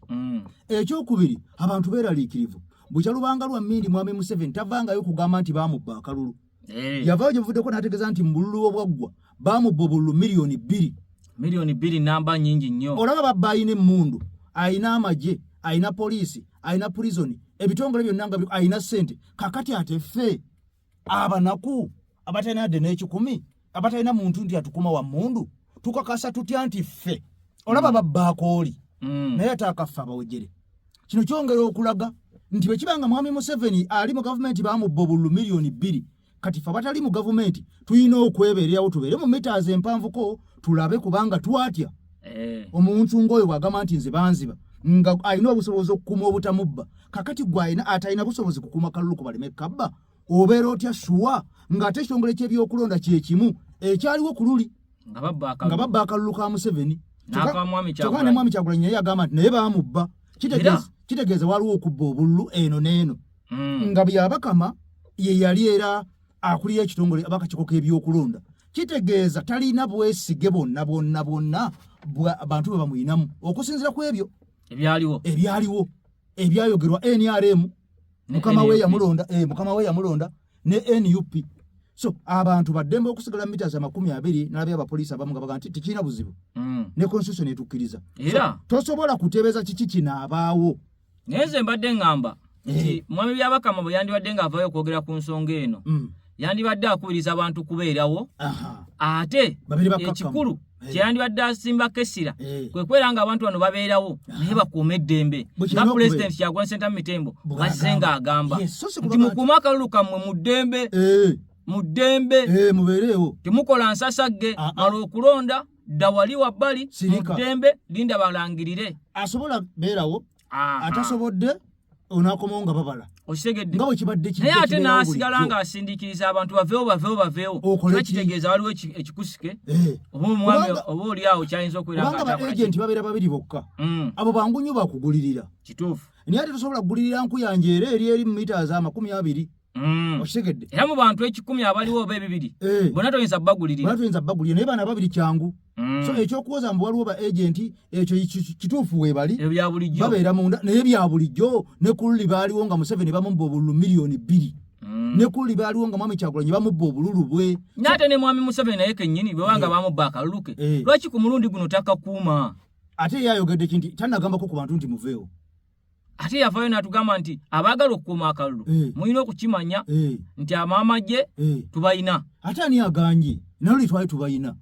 Ekyokubiri, abantu beeraliikirivu bukya lubanga lwa mmindi mwami Museveni tavangayo kugamba nti baamubba akalulu. Yavaayo gye buvuddeko n'ategeeza nti mu bululu obwaggwa baamubba obululu miliyoni 2. Miliyoni 2 namba nyingi nnyo. Olaba babba ayina emmundu, ayina amagye, ayina poliisi, ayina prison, ebitongole byonna nga ayina ssente. Kakati ate ffe abanaku abatalina yadde n'ekikumi, abatalina muntu nti atukuma wa mmundu, tukakasa tutya nti ffe? Olaba babbaako oli, naye ate akaffe abawejere. Kino kyongera okulaga nti bwe kiba nga mwami Museveni ali mu gavumenti bamubba obululu miliyoni 2, kati ffe abatali mu gavumenti tulina okwebeererawo, tubeere mu mitaazi empanvuko tulabe, kubanga twatya. Omuntu ng'oyo bw'agamba nti nze banziba nga alina obusobozi okukuuma obutamubba, kakati gwe alina atalina busobozi kukuuma kalulu ku baleme kabba, obeera otya sure ng'ate ekitongole ky'ebyokulonda kyekimu ekyaliwo ku luli nga babba nga akalulu babba akalulu ka Museveni? N'aka Mwami Kyokka ne Kyagulanyi. Mwami Kyagulanyi naye yagamba nti naye baamubba. Kitegeeza waliwo okubba obululu eno n'eno, nga Byabakama ye yali era akulira ekitongole aba akakiiko k'ebyokulonda. Kitegeeza talina bwesige bwonna bwonna bwonna bwa bantu bwe bamuyinamu okusinziira ku ebyo ebyaliwo, ebyaliwo ebyayogerwa NRM, mukama we NUP. yamulonda, mukama we yamulonda ne NUP. So abantu baddembe okusigala mita za 20. Nalabye abapoliisi abamu nga bagamba nti tekirina buzibu, ne constitution etukkiriza. Era So, tosobola kutebeeza kiki kinaabaawo. Naye nze mbadde ŋŋamba nti mwami Byabakama bwe yandibadde ng'avaayo okwogera ku nsonga eno, yandibadde akubiriza abantu kubeerawo, ate Babiri bakkakkamu. ekikulu kyeyandibadde asimbako essira kwe kubeera nga abantu bano babeerawo naye bakuume eddembe, Bwe kirina nga okubeera. Pulezidenti Kyagulanyi Ssentamu Mitembo Bw'agamba. bazze ng'agamba Yes, so si nti kubanga mukuume akalulu kammwe mu ddembe, mu ddembe, mubeereewo, temukola nsasagge. Ah, ah. Mala okulonda, dda wali wabbali mu Sirika. ddembe, linda balangirire. Asobola beerawo, Aha. atasobodde Onakomawo nga babala. Okitegedde? Nga bwe kibadde kijja. Naye ate n'asigala ng'asindiikiriza abantu baveewo baveewo baveewo. Kiba kitegeeza waliwo ekikusike eh. oba omwami oba oli awo kyayinza okubeera nga kubanga ba agenti babeera babiri bokka. Mm. Abo bangu nnyo bakugulirira. Kituufu. Naye ate tosobola kugulirira nkuyanja era eri eri mu mita za 20. Mm. Okitegedde? Era mu bantu 10 abaliwo oba 200 eh. bonna toyinza bbagulirira. Bonna toyinza bbagulirira naye bano ababiri kyangu. Mm. So ekyokuwoza mbu waliwo ba agenti ekyo kituufu weebali babeera munda naye bya bulijjo ne ku luli baaliwo nga Museveni bamubba obululu 2 miliyoni. Mm. Ne ku luli baaliwo nga Mwami Kyagulanyi bamubba obululu bwe. N'ate ne Mwami Museveni naye kennyini bwe wanga eh. bamubba akalulu ke. Eh. Lwaki ku mulundi guno takakuuma? Ate ye ayogedde ki nti tannagambako ku bantu nti muveewo. Ate yavaayo n'atugamba nti abaagala okukuuma akalulu eh. mulina okukimanya eh. nti amamagye eh. tubayina. Ate ani agambye? Naluli twali tubayina.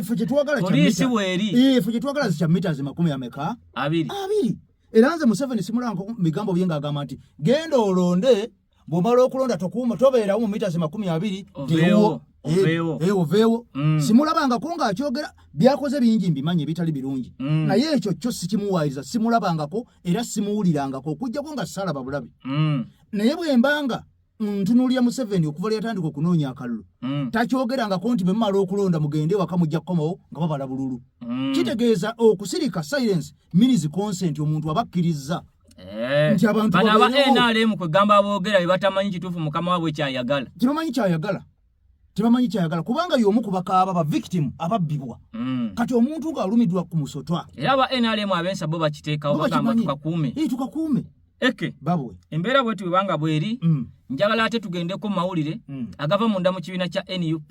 Ffe kyetwagala poliisi weeri. Ffe kyetwagala kya mita makumi ameka? 20. 20. Era nze Museveni simulanga mu bigambo bye ng'agamba nti genda olonde bw'omala okulonda tokuuma tobeerawo mu mita 20 oveewo. Oveewo. Mm. Simulabangako ng'akyogera byakoze bingi mbimanyi ebitali birungi mm. naye ekyo kyo sikimuwaayiriza simulabangako era simuwulirangako okuggyako nga salaba bulabi mm. Naye bwe mbanga ntunuulira Museveni okuva lwe yatandika okunoonya akalulu takyogerangako nti bwe mumala okulonda mugende ewaka mujja kukomawo nga babala bululu. Kitegeeza okusirika silence means consent omuntu aba akkirizza eh. nti abantu bano aba NRM kwegamba aboogera bye batamanyi kituufu mukama waabwe kyayagala. Tebamanyi kyayagala tebamanyi kyayagala kubanga y'omu ku bakaaba ba victim ababbibwa. Kati omuntu ng'alumiddwa ku musotwa. Era aba NRM abensa bo bakiteekawo bagamba tukakuume. Eh, tukakuume. Eke babwe embeera bweti bwebanga bweri njagala ate tugendeko mu mawulire agava munda mu kibiina kya NUP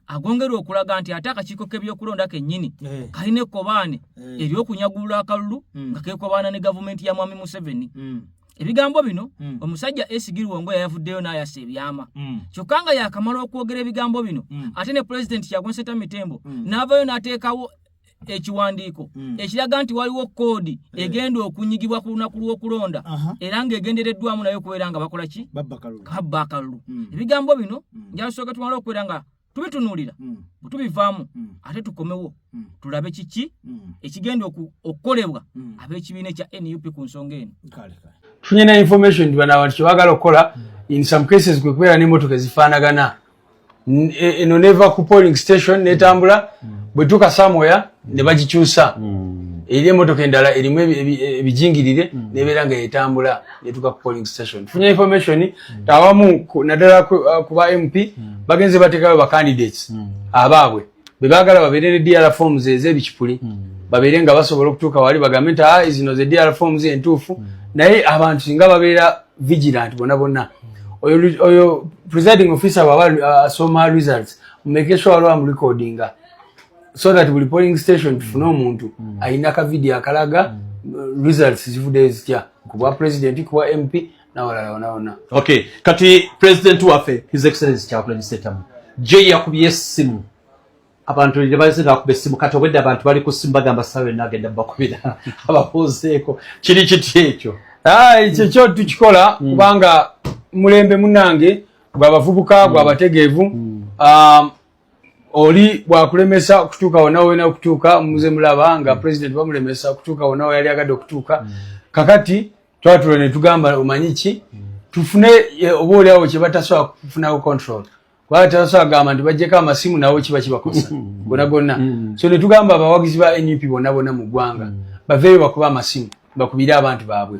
agongera okulaga nti ate akakiiko k'ebyokulonda kennyini eh. kalina ekkobaane eh. ery'okunyagulula akalulu nga keekobaana ne gavumenti ya Mwami Museveni. Ebigambo bino omusajja Esigiri Wongo yayavuddeyo n'ayasa ebyama kyokka nga yakamala okwogera ebigambo bino ate ne Pulezidenti Kyagulanyi Ssentamu Mitembo n'avayo n'ateekawo ekiwandiiko ekiraga nti waliwo koodi eh. egenda okunyigibwa ku lunaku lw'okulonda era ng'egendereddwamu naye okubeera nga bakola ki babba akalulu. Ebigambo bino njala tusooke tumale okubeera nga tubitunuulira bwe tubivaamu ate tukomewo tulabe kiki ekigenda okukolebwa ab'ekibiina ekya NUP ku nsonga eno. Tufunye ne information nti bano abantu kyebagala okukola in some cases kwe kubeera n'emmotoka ezifaanagana e, eno neva ku polling station netambula bwetuuka somewhere ne bagikyusa eri emotoka endala erimu ebijingirire nebeera nga etambula netuuka ku polling station. Tufunye information awamu naddala ku ba MP bagenze bateekayo ba candidates abaabwe be baagala babeere ne DR forms ez'ebikipuli babeere nga basobola okutuuka wali bagambe nti ah, zino ze DR forms entuufu. Naye abantu singa babeera vigilant bonna bonna oyo, oyo presiding officer bw'aba asoma results mumake sure waliwo amurecordinga so that buli polling station tufune omuntu alina ka video akalaga results zivuddeyo zitya ku bwa president, ku bwa MP n'awalala wonna wonna. Okay, kati president waffe His Excellency Kyagulanyi Ssentamu je yakubye essimu abantu ne baze bakuba essimu kati obwedde abantu bali ku ssimu bagamba ssaawa yonna agenda bakubira ababuuzeeko kiri kiti ekyo. Ah, ekyo kyo tukikola kubanga mulembe munange gwabavubuka gwabategeevu oli bwakulemesa okutuuka wonna wena okutuuka muze mulaba nga president bamulemesa okutuuka wonna we yali agadde okutuuka. Kakati twatula ne tugamba omanyi ki tufune eh, oba oli awo kye batasobola kufunako control kubanga tebasobola kugamba nti bajjeko amasimu nawo kiba kibakosa gonna gonna. So ne tugamba abawagizi ba NUP bonna bonna mu ggwanga baveeyo bakube amasimu bakubire abantu baabwe.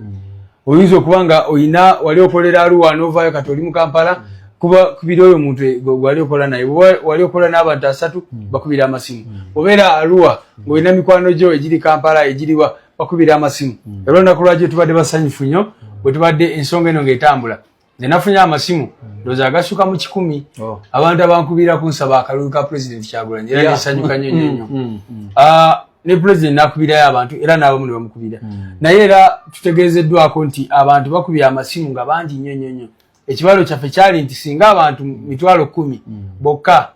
Oyinza okuba nga oyina wali okolera Arua n'ovaayo kati oli mu Kampala kuba kubira oyo omuntu gwali okola naye bw'oba wali okola n'abantu asatu bakubira amasimu. Obeera Arua ng'olina mikwano gyo egiri Kampala egiriwa bakubira amasimu. Era olunaku lwajjo tubadde basanyufu nnyo bwe tubadde ensonga eno ng'etambula nze nafunye amasimu ndowooza agasuka mu 100 Oh. abantu abankubira kunsaba akalulu ka President Kyagulanyi era nesanyuka nnyo nnyo nnyo. Ah, ne president nakubirayo abantu era n'abamu ne bamukubira naye era tutegeezeddwako nti abantu bakubye amasimu nga bangi nnyo nnyo nnyo. Ekibalo kyaffe kyali nti singa abantu 100,000 bokka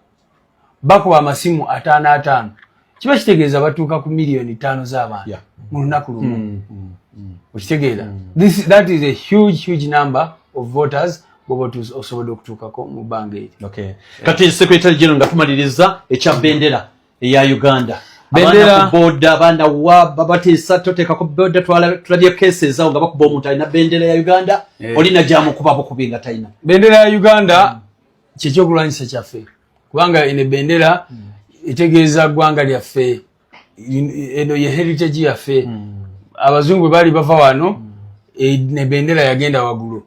bakuba amasimu 50 50 kiba kitegeeza batuuka ku 5 miliyoni z'abantu mu lunaku lumu. Okitegeera? That is a huge, huge number of voters bwoba osobodde okutuukako mu bbanga eryo. Okay. Kati Secretary General nga tumaliriza ekya bendera eya Uganda. Abaana ku boda, abaana wa babateesa toteekako boda. Tulabye cases awo nga bakuba omuntu alina bendera ya Uganda. Olina gyamukuba bukubi nga talina. Bendera ya Uganda kyekyokulwanyisa kyaffe, kubanga eno ebendera etegeeza ggwanga lyaffe. Eno ye heritage yaffe. Abazungu bwe baali bava wano, nebendera yagenda waggulu,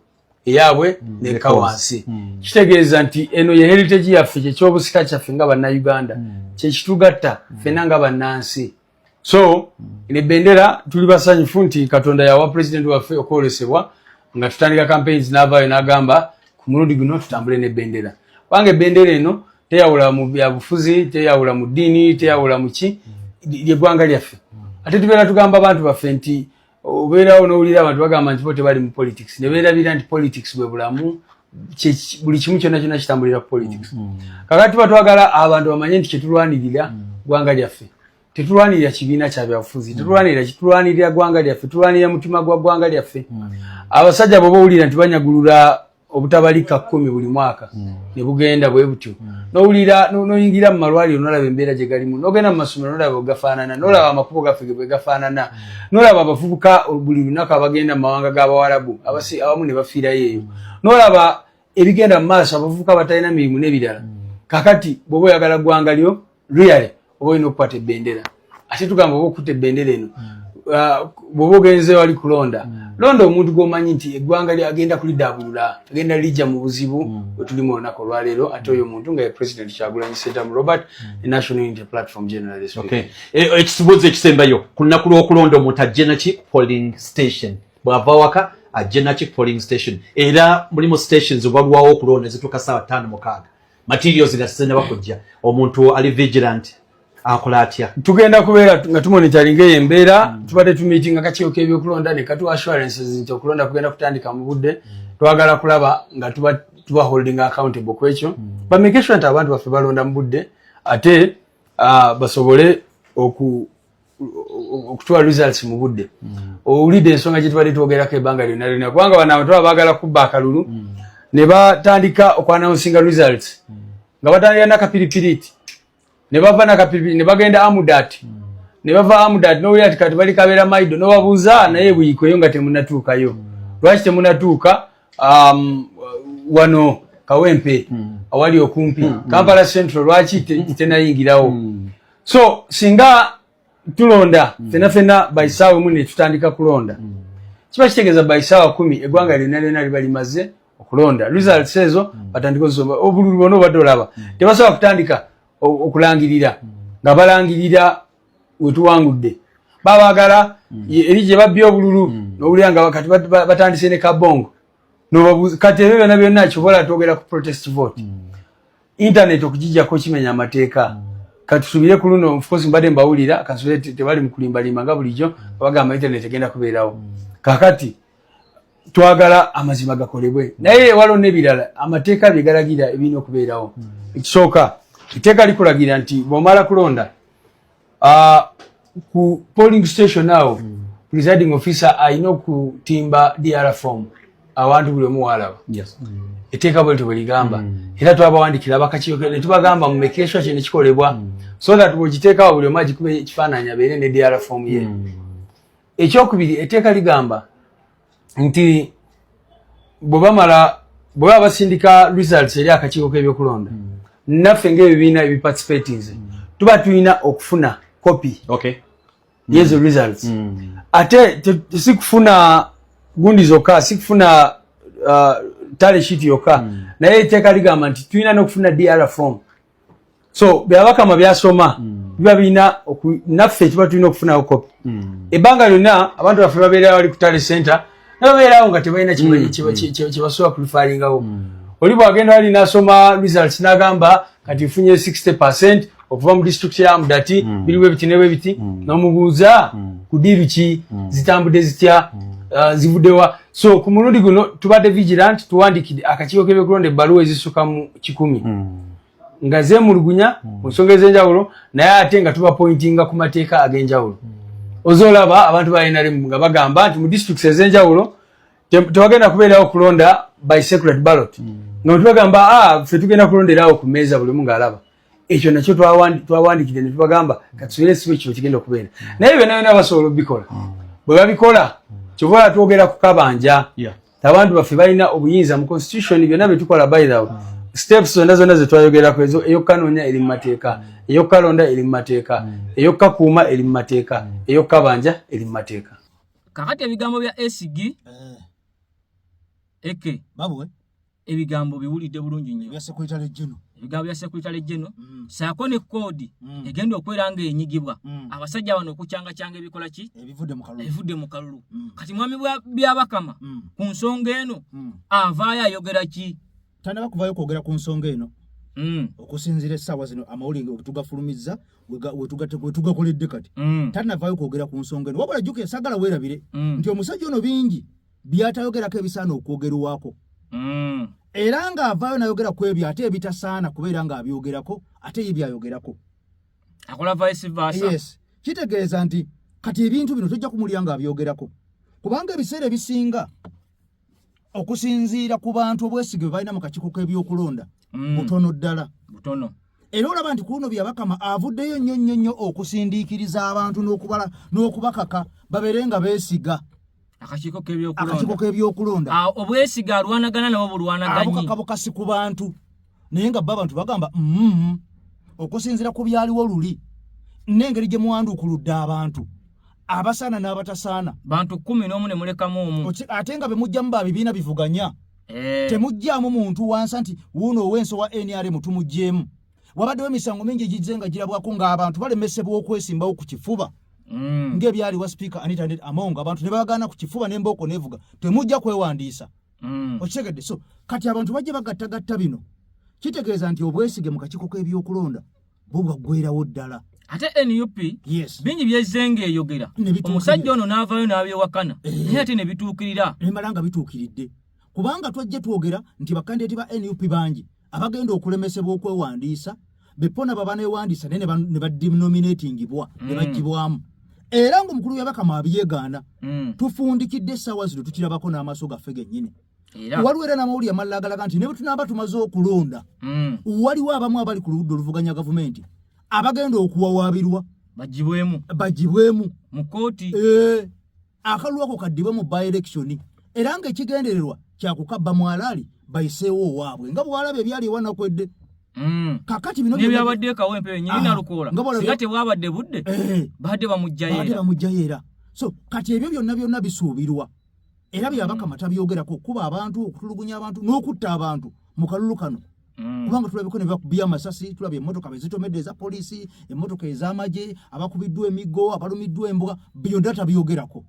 eyaabwe nekka wansi. Kitegeeza nti eno ye heritage yaffe, kyekyobusika kyaffe nga Bannayuganda, kyekitugatta ffenna nga bannansi. So eno ebendera tuli basanyufu nti Katonda yawa pulezidenti waffe okwolesebwa nga tutandika campaigns, n'avaayo n'agamba ku mulundi guno tutambule n'ebendera, kubanga ebendera eno teyawula mu byabufuzi, teyawula mu ddiini, teyawula mu ki, lyeggwanga lyaffe. Ate tubeera tugamba abantu baffe nti obeerawo n'owulira abantu bagamba nti bo tebali mu politics, ne beerabira nti politics bwe bulamu. Buli kimu kyonna kyonna kitambulira ku politics. Kakati tuba twagala abantu bamanye nti kyetulwanirira ggwanga lyaffe, tetulwanirira kibiina kya byabufuzi, tetulwanirira, kitulwanirira ggwanga lyaffe, tulwanirira mutima gwa ggwanga lyaffe. Abasajja bw'oba owulira nti banyagulula obutabalika 10 buli mwaka ne bugenda bwe butyo, nowulira noyingira mu malwaliro nolaba embeera gye galimu, nogenda mu masomero nolaba bwe gafaanana, nolaba amakubo gaffe bwe gafaanana, nolaba abavubuka buli lunaku abagenda mu mawanga g'Abawarabu, abamu ne bafiirayo eyo, nolaba ebigenda mu maaso, abavubuka batalina mirimu n'ebirala. Kakati bw'oba oyagala ggwanga lyo really, oba olina okukwata ebendera. Ate tugamba oba okutta ebendera eno, bw'oba ogenze wali kulonda, londa omuntu gw'omanyi nti eggwanga lye agenda kulidaabulula, agenda lijja mu buzibu bwe tulimu olunaku olwaleero, ate oyo omuntu nga ye President Kyagulanyi Ssentamu Robert ne National Unity Platform generally speaking. Okay. Ekibuuzo ekisembayo: ku lunaku lw'okulonda omuntu ajje naki ku polling station? Bw'ava waka ajje naki ku polling station? Era mulimu stations balwawo okulonda zituuka saawa 5, 6, materials nga tezannaba kujja. Omuntu ali vigilant akola atya? Tugenda kubeera nga tumonitoringa eyo embeera. Tubadde tumiitinga kakiiko k'ebyokulonda ne katuwa assurances nti okulonda kugenda kutandika mu budde. Twagala kulaba nga tuba holding accountable ku ekyo, bamake sure nti abantu baffe balonda mu budde, ate basobole okutuwa results mu budde. Owulidde ensonga gye tubadde twogerako ebbanga lyonna lyonna, kubanga bano abantu baba baagala kubba akalulu ne batandika okwannouncinga results nga batandika nakapiripiriti, ne bava nakapiripiri ne bagenda Amudat, ne bava Amudat nowulira ti kati bali Kabeera Maido. Nobabuuza naye Buikwe nga temunatuukayo, lwaki temunatuuka wano Kawempe awali okumpi Kampala Central, lwaki tenayingirawo? So singa tulonda fena fena by saawa 1 ne tutandika kulonda, kiba kitegeeza by saawa 10 eggwanga lyonna lyonna liba limaze okulonda. Results ezo batandika ozisoma. Obululu bwonna obadde olaba tebasobola kutandika okulangirira nga balangirira wetuwangudde. Babaagala eri gye babbye obululu, nowulira nga kati batandise ne Kabongo. Nobabuuza kati ebyo byonna byonna kyobola twogera ku protest vote. Internet okugijjako kimenya amateeka. Katusubire ku luno, of course mbadde mbawulira, kansubire tebali mu kulimbalimba nga bulijjo bagamba internet egenda kubeerawo. Kakati twagala amazima gakolebwe, naye waliwo n'ebirala amateeka bye galagira ebirina okubeerawo. Ekisooka, etteeka likulagira nti bw'omala kulonda ku polling station awo, presiding officer alina okutimba DR form awantu buli omu waalaba. Etteeka bwe lityo bwe ligamba, era twabawandikira abakakiiko ne tubagamba mu make sure kino kikolebwa, so that bw'ogiteekawo buli omu agikube ekifaananyi abeere ne DR form ye. Ekyokubiri, etteeka ligamba nti bwe bamala, bwe baba basindika results eri akakiiko k'ebyokulonda, naffe ng'ebibiina ebiparticipatinze tuba tulina okufuna copy yezo results. Ate si kufuna gundi zokka, si kufuna tally sheet yokka, naye etteeka ligamba nti tulina n'okufuna DR form. So Byabakama byasoma biba birina naffe tuba tulina okufunawo copy. Ebbanga lyonna abantu baffe babeera bali ku tally center nababeerawo nga tebalina kyebasobola kureferringawo. Oli bwagenda wali nasoma results n'agamba kati nfunye 60% okuva mu district ya Amudati, biri bwe biti ne bwe biti, n'omubuuza ku deal ki, zitambudde zitya, zivuddewa? So ku mulundi guno tubadde vigilant. Tuwandikidde akakiiko k'ebyokulonda ebbaluwa ezisuka mu 100 nga zeemulugunya ku nsonga ez'enjawulo, naye ate nga tuba pointinga ku mateeka ag'enjawulo. Ozoolaba abantu ba NRM nga bagamba nti mu districts ez'enjawulo tewagenda kubeerawo kulonda by secret ballot, nga tubagamba, ah, ffe tugenda kulonderawo ku mmeeza buli omu ng'alaba. Ekyo nakyo twawandikidde ne tubagamba katusubire esibu ekyo kigenda okubeera, naye byonna byonna basobola obikola. Bwe babikola, kyova ola twogera ku kabanja, abantu baffe balina obuyinza mu constitution. Byonna byetukola, by the way, steps zonna zonna zetwayogerako ezo, ey'okukanoonya eri mu mateeka, ey'okukalonda eri mu mateeka, ey'okukakuuma eri mu mateeka, ey'okukabanja eri mu mateeka. Kakati ebigambo bya SG eke Babwe. Ebigambo biwulidde bulungi nnyo. Ebya secretary general. Ebigambo bya secretary general saako ne koodi egenda okubeera nga enyigibwa abasajja bano okucyangacyanga ebikola ki? Ebivudde mu kalulu. Ebivudde mu kalulu. Kati mwami Byabakama ku nsonga eno avaayo ayogera ki? Tanaba kuvayo kwogera ku nsonga eno. Okusinziira essaawa zino amawulire wetugafulumizza, wetugakoledde kati, tanavaayo kwogera ku nsonga eno. Wabula jjukira, sagala weerabire nti omusajja ono bingi byatayogerako ebisaana okwogerwako, era ng'avaayo nayogera ku ebyo ate ebitasaana kubeera ng'abyogerako, ate ye byayogerako. Akola vice versa. Yes, kitegeeza nti kati ebintu bino tojja kumulya ng'abyogerako, kubanga ebiseera ebisinga okusinziira ku bantu obwesige bwe balina mu kakiiko k'ebyokulonda butono ddala. Butono. Era olaba nti ku luno Byabakama avuddeyo nnyo nnyo nnyo okusindiikiriza abantu n'okubala n'okubakaka babeere nga beesiga akakiiko k'ebyokulonda. Akakiiko k'ebyokulonda. Ah, obwesiga alwanagana nabo bulwanaganyi. Abukaka bukasi ku bantu, naye nga bo abantu bagamba okusinziira ku byaliwo luli n'engeri gye muwanduukuludde abantu abasaana n'abatasaana. Bantu 11 ne mulekamu omu. Ate nga be mujjamu ba bibiina bivuganya. Temuggyaamu muntu wansa nti wuuno ow'enso wa NRM tumuggyeemu. Wabaddewo emisango mingi egizze nga girabwako ng'abantu balemesebwa okwesimbawo ku kifuba, ng'ebyali wa Sipiika Anita Annet Among, abantu ne bagaana ku kifuba n'embooko neevuga, temujja kwewandiisa. Okitegedde? So kati abantu bajja bagattagatta bino, kitegeeza nti obwesige mu kakiiko k'ebyokulonda bwo bwaggwerawo ddala. Ate NUP bingi byezzenga eyogera, Ne bituukirira. omusajja ono n'avaayo n'abyewakana, naye ate ne bituukirira. Nemala nga bituukiridde, kubanga twajja twogera nti bakandidati ba NUP bangi abagenda okulemesebwa okwewandiisa, bepona baba newandiisa naye ne badenominatingibwa ne baggyibwamu, era ng'omukulu Byabakama abyegaana. Tufundikidde essaawa zino tukirabako n'amaaso gaffe gennyini. Era Waliwo era n'amawulire amalala agalaga nti ne bwe tunaaba tumaze okulonda, waliwo abamu abali ku ludda oluvuganya gavumenti abagenda okuwawaabirwa bagibwemu. Bagibwemu. Mu kooti. Akalulu ako kaddibwe mu by election, era ng'ekigendererwa kyakukabba mwalaali bayiseewo owaabwe, nga bwalaba ebyali ewanakwedde. Kakati bino Nebyabadde ekawempe benyini nalukoola nga bw'olabye- singa tebwabadde budde, badde bamugjayo Baadde era. bamugjayo era. So kati ebyo byonna byonna bisuubirwa, era Byabakama tabyogerako, okuba abantu, okutulugunya abantu n'okutta abantu mu kalulu kano, kubanga tulabeko ne bakubye amasasi, tulabye emmotoka bezitomedde eza poliisi, emmotoka ez'amagye, abakubiddwa emiggo, abalumiddwa embwa. Byonna tabyogerako,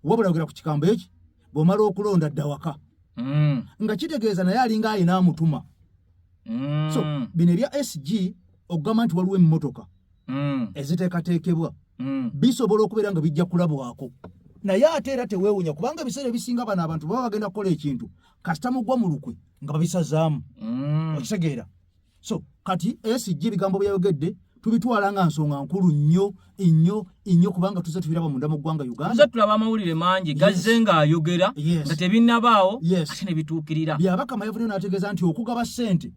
wabula yogera ku kigambo eki bw'omala okulonda dda waka, nga kitegeeza naye alinga ayina amutuma. So bino ebya SG okugamba nti waliwo emmotoka eziteekateekebwa, bisobola okubeera nga bijja kulabwako, naye ate era teweewunya, kubanga ebiseera ebisinga bano abantu baba bagenda kukola ekintu, kasita mugwa mu lukwe nga babisazaamu. Okitegeera? So kati SG ebigambo byayogedde tubitwala nga nsonga nkulu nnyo nnyo nnyo, kubanga tuze tubiraba munda mu ggwanga Uganda. Tuze tulaba amawulire mangi gazze ng'ayogera nga tebinnabaawo, ate ne bituukirira. Byabakama yavuddeyo n'ategeeza nti okugaba ssente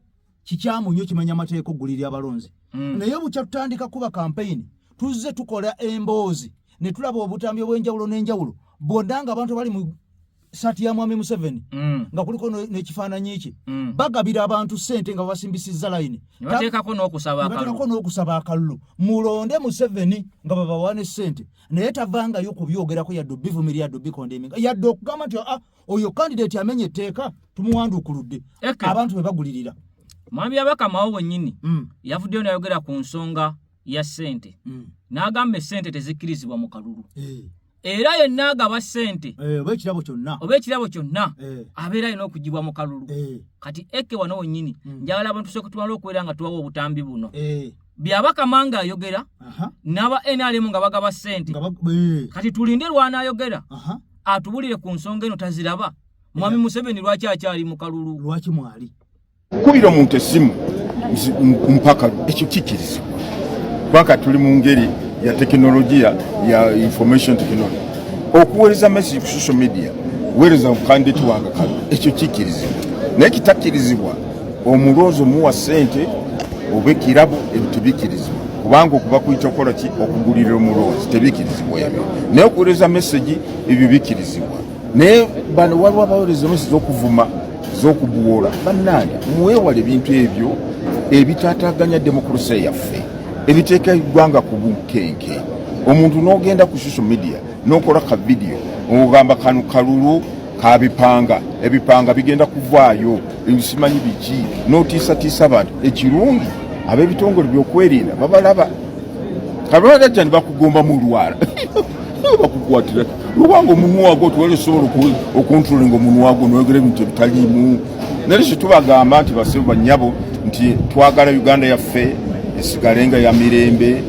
kikyamu nnyo, kimenya amateeka okugulirira abalonzi, naye bukya tutandika kuba kampeyini tuzze tukola emboozi ne tulaba obutambi obw'enjawulo n'enjawulo bwonna nga abantu bali mu saati ya mwami Museveni nga kuliko n'ekifaananyi kye, bagabira abantu ssente nga babasimbisizza layini. Ne bateekako n'okusaba Ne bateekako akalulu. N'okusaba akalulu, mulonde Museveni, nga babawa ne ssente, naye tavangayo kubyogerako, yadde obivumirira, yadde obikondeminga, yadde okugamba nti ah, oyo kandidate amenya etteeka, tumuwanduukuludde. Abantu be bagulirira. Mwami Byabakama wennyini yavuddeyo n'ayogera ku nsonga ya ssente, n'agamba essente tezikkirizibwa mu kalulu, era yenna agaba ssente oba ekirabo kyonna oba ekirabo kyonna abeera alina okugibwa mu kalulu. Kati eke wano wennyini njagala abantu tusooke tumale okubeera nga tubawa obutambi buno, Byabakama ng'ayogera n'aba NRM nga bagaba ssente. Kati tulinde lw'anaayogera atubulire ku nsonga eno. Taziraba mwami Museveni lwaki akyali mu kalulu? Lwaki mwali? Kukubira omuntu essimu mpaka ekyo kikkirizibwa, kubanga tuli mu ngeri ya tekinologiya ya information technology. Okuweereza message ku social media, weereza candidate wange kano, ekyo kikkirizibwa. Naye kitakkirizibwa omulonzi omuwa ssente oba ekirabo, ebyo tebikirizibwa, kubanga okuba kuyita okukola ki, okugulirira omulonzi, tebikirizibwa ebyo. Naye okuweereza mesegi ebyo bikirizibwa. Naye bano waliwo abaweereza mesegi z'okuvuma, z'okubuwola. Bannange, mwewale ebintu ebyo ebitaataaganya demokulasiya yaffe, ebiteeka eggwanga ku bunkenke. Omuntu n'ogenda ku social media n'okola ka vidiyo ogamba kano kalulu kabipanga, ebipanga bigenda kuvaayo, simanyi biki, n'otiisatiisa abantu. Ekirungi ab'ebitongole byokwerinda babalaba, kabalajja ne bakugomba mu lwala, bakukwatira lubanga omunwa gwo tuwali osobola okontrolinga omunwa gwo noyogera ebintu ebitaliimu. Naye kye tubagamba nti basebo bannyabo, nti twagala Uganda yaffe esigale nga ya mirembe,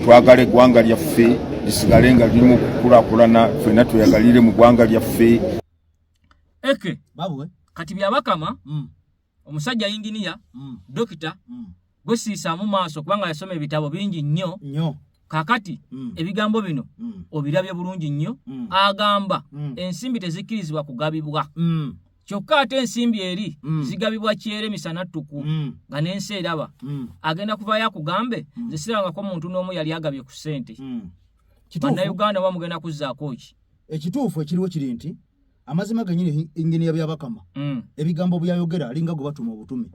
twagala eggwanga lyaffe lisigale nga lirimu okukulakulana, ffenna tweyagalire mu ggwanga lyaffe. Eke Babwe. Kati Byabakama, omusajja yinginiya, dokita, gwesiisaamu maaso kubanga yasoma ebitabo bingi nnyo. Nnyo. Kakati ebigambo bino obirabye bulungi nnyo. Agamba ensimbi tezikkirizibwa kugabibwa, kyokka ate ensimbi eri zigabibwa kyere misana ttuku nga n'ensi eraba. Agenda kuvayo akugambe, nze sirabangako muntu n'omu yali agabye ku ssente. Bannayuganda oba mugenda kuzzaako ki? Ekituufu ekiriwo kiri nti amazima genyini, inginiya Byabakama, ebigambo byayogera alinga gwe batuma obutume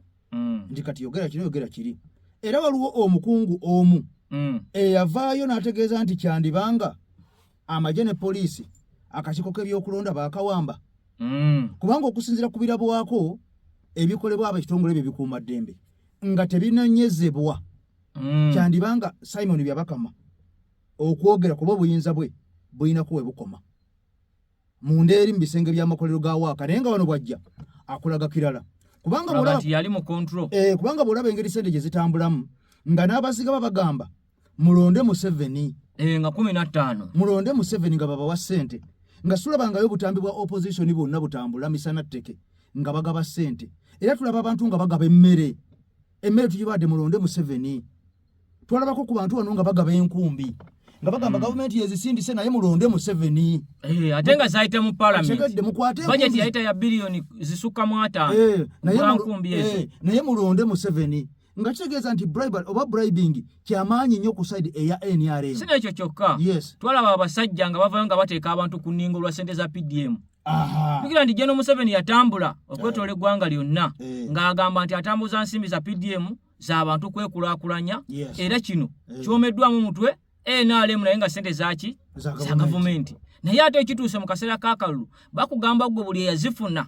nti kati yogera kino, yogera kiri. Era waliwo omukungu omu eyavaayo n'ategeeza nti kyandibanga amagye ne poliisi akakiiko k'ebyokulonda baakawamba, kubanga okusinziira ku birabwako ebikolebwa abo ekitongole ebyo ebikuumaddembe nga tebinonyezebwa, kyandibanga Simon Byabakama okwogera kuba obuyinza bwe bulina kuwe bukoma munda eri mu bisenge by'amakolero ga waaka, naye nga wano bwajja akulaga kirala, kubanga Olaga bw'olaba nti yali mu control. Kubanga bw'olaba engeri sente gye zitambulamu nga n'abasigaba bagamba mulonde Museveni, nga 15, mulonde Museveni nga babawa ssente, nga sulabangayo obutambi bwa opposition bwonna butambula misana tteke nga bagaba ssente. Era tulaba abantu nga bagaba emmere, emmere tugibadde mulonde Museveni. Twalabako ku bantu wano nga bagaba enkumbi nga bagamba gavumenti yezisindise naye mulonde Museveni. Ate nga zayita mu parliament. Okitegedde, mukwate budget enkumbi. Yayita ya biliyoni zisukka mu 50 Naye ogula nkumbi ezo. Naye mulonde Museveni, nga kitegeeza nti bribery oba bribing kyamaanyi nnyo ku side eya NRM. Si nekyo kyokka, twalaba abasajja nga bavayo nga bateeka abantu ku nningo lwa ssente za PDM. Jjukira nti General Museveni yatambula okwetoola eggwanga lyonna ng'agamba nti atambuza nsimbi za PDM z'abantu kwekulaakulanya. Era kino kyomeddwamu mutwe NRM, naye nga ssente zaki? Za Za gavumenti. Naye ate ekituuse mu kaseera k'akalulu, bakugamba gwe buli eyazifuna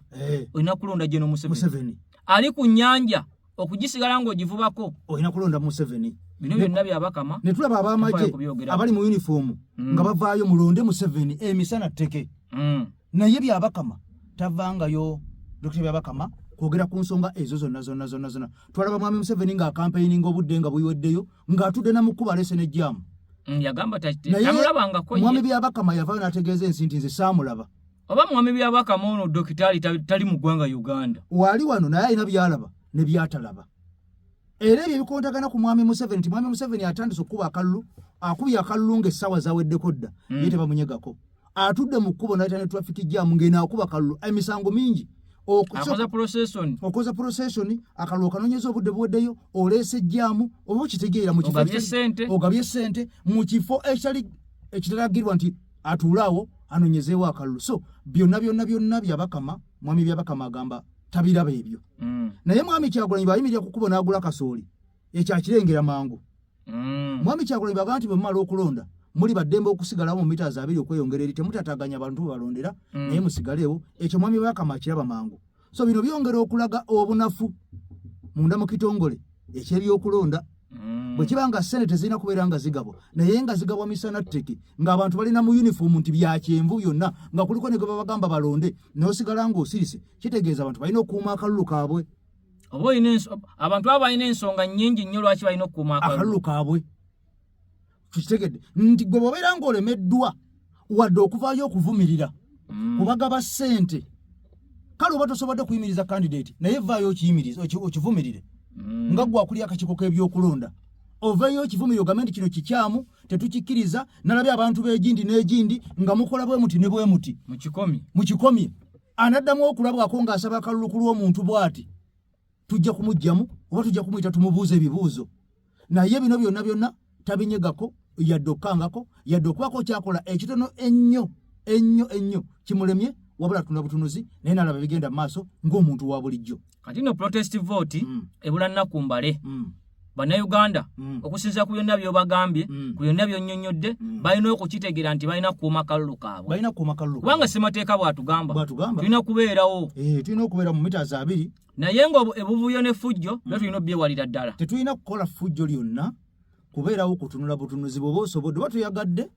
olina kulonda General Museveni. Museveni. Ali ku nnyanja okugisigala ng'ogivubako olina kulonda Museveni. Bino byonna Byabakama ne tulaba ab'amagye tofaayo kubyogerako. Abali mu uniform nga bavaayo mulonde Museveni emisana tteke. Naye Byabakama tavangayo, Dr Byabakama, kwogera ku nsonga ezo zonna zonna zonna zonna. Twalaba mwami Museveni ng'akampeininga obudde nga buyiweddeyo ng'atudde na mukuba alese ne jaamu. Yagamba Naye tamulabangako ye. Mwami Byabakama yavaayo n'ategeeza ensi nti nze saamulaba. Oba mwami Byabakama ono dokitaali tali mu ggwanga Uganda? Waali wano, naye alina byalaba ne byatalaba, era ebyo ebikontagana ku mwami Museveni nti mwami Museveni atandise okukuba akalulu, akubye akalulu ng'essaawa zaweddeko dda. Ye tebamunyegako, atudde mu kkubo nayita ne traffic jam ng'eno akuba kalulu. Emisango mingi. Akoza procession. Okoza procession, akalulu okanonyeza obudde buweddeyo, oleese jjaamu, oba okitegeera mu kifo Ogabye ssente. Ogabye ssente mu kifo ekitali ekitalagirwa nti atuule awo anonyezeewo akalulu. So byonna byonna byonna Byabakama, mwami Byabakama agamba tabiraba ebyo. Naye mwami Kyagulanyi bwayimirira ku kkubo n'agula kasooli, ekyo akirengera mangu. Mwami Kyagulanyi bagamba nti bwe mumala okulonda muli baddembe okusigalawo mu mita 2 okweyongera eri, temutataganya bantu bwe balondera, naye musigaleewo. Ekyo mwami Byabakama akiraba mangu. So bino byongera okulaga obunafu munda mu kitongole ekyebyokulonda. Bwe kiba nga ssente tezirina kubeera nga zigabwa, naye nga zigabwa misana tteke ng'abantu balina mu uniform nti byakyenvu byonna, nga kuliko ne gwe babagamba balonde, n'osigala ng'osirise, kitegeeza abantu balina okukuuma akalulu kaabwe. Oba olina abantu abo balina ensonga nnyingi nnyo lwaki balina okukuuma akalulu kaabwe. Tukitegedde nti gwe bw'obeera ng'olemeddwa wadde okuvaayo okuvumirira kubagaba ssente, kale oba tosobodde kuyimiriza candidate, naye vaayo okiyimirize, okivumirire nga gwe akuli akakiiko k'ebyokulonda, oveeyo okivumirire ogambe nti kino kikyamu, tetukikkiriza. Nalabye abantu b'egindi n'egindi nga mukola bwe muti ne bwe muti. Mukikomye. Mukikomye. Anaddamu okulabwako ng'asaba akalulu ku lw'omuntu bw'ati. Tujja kumugjamu oba tujja kumuyita tumubuuza ebibuuzo, naye bino byonna byonna tabinyegako yadde okukangako yadde okubaako kyakola ekitono ennyo ennyo ennyo kimulemye, wabula tuna butunuzi naye nalaba bigenda mu maaso ng'omuntu wa bulijjo. Kati no protest vote ebula nnaku mbale. Bannayuganda okusinziira ku byonna by'obagambye, ku byonna by'onnyonnyodde, balina okukitegeera nti balina kukuuma kalulu kaabwe. Balina kukuuma kalulu kubanga ssemateeka bw'atugamba. Bw'atugamba. Tulina kubeerawo. Tulina okubeera mu mita 20. Naye nga ebuvuyo n'effujjo byo tulina obyewalira ddala. Tetulina kukola ffujjo lyonna, kubeerawo kutunula butunuzi bw'oba osobodde oba tuyagadde,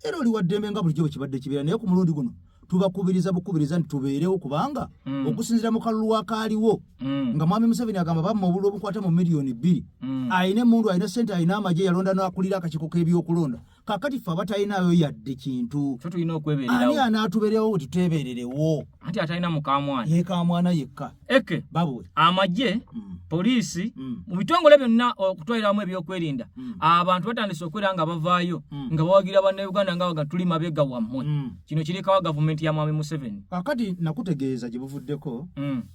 era oli waddembe nga bulijjo bwe kibadde kibeera. Naye ku mulundi guno tubakubiriza bukubiriza nti tubeerewo, kubanga okusinziira mu kalulu akaaliwo nga Mwami Museveni agamba bamma obululu obukwata mu miliyoni 2, alina emmundu, alina ssente, alina amagye, yalonda n'akulira akakiiko k'ebyokulonda. Kakati ffe abatalinayo yadde kintu, ffe tulina ani okwebeererawo. Anaatubeerewo bwe tuteebeererewo? Anti atalina mukamwana yekamwana yekka. Eke babwe. Amagye, poliisi, mu bitongole byonna okutwaliramu ebyokwerinda, abantu batandise okwera nga bavaayo nga bawagira Bannayuganda nga baga tuli mabega wammwe. Kino kirekawa gavumenti ya Mwami Museveni? Kakati nakutegeeza gye buvuddeko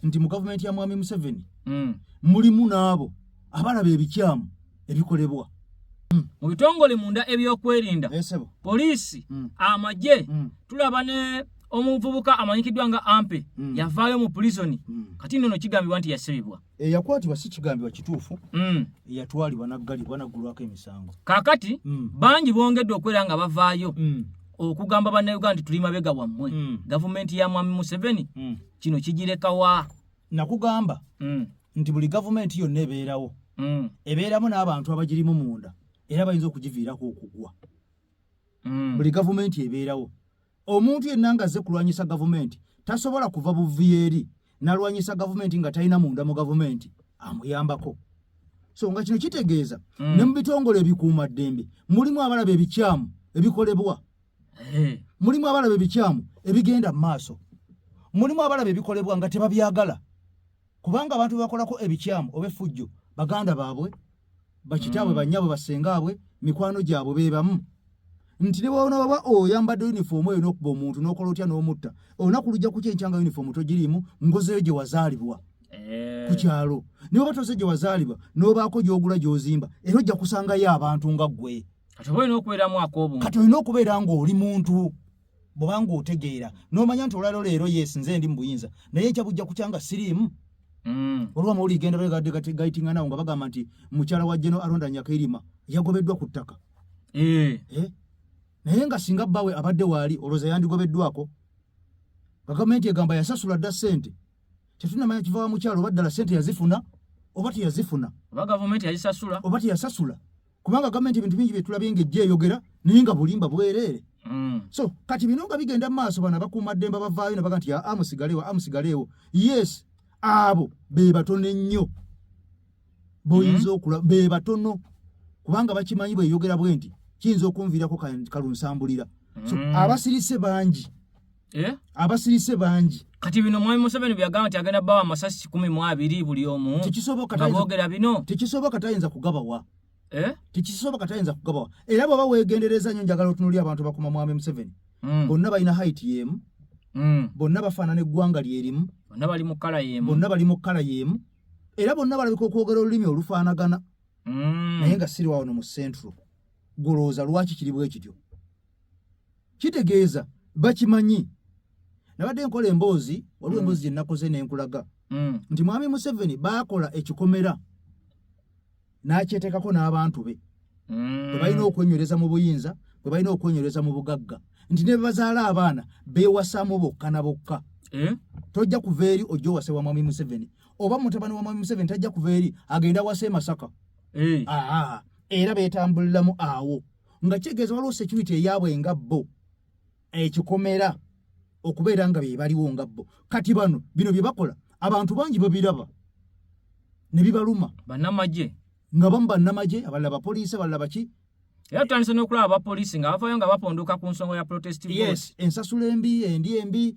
nti mu gavumenti ya Mwami Museveni mulimu n'abo abalaba ebikyamu ebikolebwa. Mu bitongole munda ebyokwerinda, Esebo. poliisi, amagye, tulaba ne omuvubuka amanyikiddwa nga Ampe yavaayo mu prison. Kati nno kigambibwa nti yasibibwa. Eyakwatibwa si kigambibwa, kituufu. Yatwalibwa naggalibwa naggulwako emisango. Kaakati bangi bongedde okwera nga bavaayo okugamba Bannayuganda nti tuli mabega wammwe. Gavumenti ya Mwami Museveni kino kigirekawa? Nakugamba nti buli gavumenti yonna ebeerawo, ebeeramu n'abantu abagirimu munda era bayinza okugiviirako okugwa. Buli gavumenti ebeerawo, omuntu yenna nga azze kulwanyisa gavumenti tasobola kuva buvi eri nalwanyisa gavumenti nga talina munda mu gavumenti amuyambako. So nga kino kitegeeza ne mu bitongole ebikuumaddembe mulimu abalaba ebikyamu ebikolebwa, mulimu abalaba ebikyamu ebigenda mu maaso, mulimu abalaba ebikolebwa nga tebabyagala, kubanga abantu bebakolako ebikyamu oba effujjo baganda baabwe, bakitaabwe, bannyabwe, bassengaabwe, mikwano gyabwe bebamu, nti ne bw'onaaba oyambadde yunifoomu eyo n'okuba omuntu n'okola otya n'omutta, olunaku lujja kukya enkya nga yunifoomu togiriimu, ngozeyo gye wazaalibwa ku kyalo. Ne bw'oba toze gye wazaalibwa n'obaako gy'ogula gy'ozimba, era ojja kusangayo abantu nga ggwe. Kati oba olina okubeeramu ak'obuntu. Kati olina okubeera ng'oli muntu bw'oba ng'otegeera n'omanya nti olwaliro leero yes nze ndi mu buyinza, naye enkya bujja kukya nga siriimu. Waliwo amawulire genda gayitinganawo nga bagamba nti mukyala wa General Aronda Nyakairima yagobeddwa ku ttaka. Naye nga singa bbawe abadde waali, olowooza yandigobeddwako? Nga gavumenti egamba yasasula dda ssente. Tetunamanya kiva wa mukyalo oba ddala ssente yazifuna oba teyazifuna, oba gavumenti yazisasula oba teyasasula, kubanga gavumenti ebintu bingi byetulabye ng'ejja eyogera naye nga bulimba bwereere. So kati bino nga bigenda mu maaso, bano abakuumaddembe bavaayo ne baga nti aa musigaleewo, a musigaleewo. Yes, abo be batono ennyo boyinza okula, be batono, kubanga bakimanyi bweyogera bwe nti kiyinza okunviirako kalunsambulira. So abasirise bangi. Abasirise bangi. Kati bino Mwami Museveni byagamba nti agenda bawa amasasi 120 buli omu, Tekisoboka. nga boogera bino. Tekisoboka, tayinza kugabawa. Eh? Tekisoboka, tayinza kugabawa. Era bw'oba weegendereza nnyo, njagala otunuulire abantu bakuma Mwami Museveni, bonna balina height y'emu, bonna bafaanana eggwanga lyerimu, Bonna bali mu color y'emu. Bonna bali mu color y'emu, era bonna balabika okwogera olulimi olufaanagana, naye nga siri wano mu Central. Golowooza lwaki kiri bwe kityo? Kitegeeza bakimanyi. Nabadde nkola emboozi, waliwo emboozi gye nakoze nenkulaga nti Mwami Museveni baakola ekikomera n'akyeteekako n'abantu be bwe balina okwenywereza mu buyinza, bwe balina okwenywereza mu bugagga, nti ne bazaala abaana beewasaamu bokka na bokka. Eh? Tojja kuva eri ojja owase wa Mwami Museveni, oba mutabani wa Mwami Museveni tajja kuva eri agenda awase e Masaka. Aa, era beetambuliramu awo, nga kitegeeza waliwo security eyaabwe nga bo ekikomera okubeera nga be baliwo nga bo. Kati bano bino bye bakola abantu bangi babiraba ne bibaluma. Bannamagye. Nga bamu bannamagye, abalala bapoliisi, abalala baki. Era tutandise n'okulaba abapoliisi nga bavaayo nga bapondoka ku nsonga ya protest vote. Yes, ensasula embi, endi embi,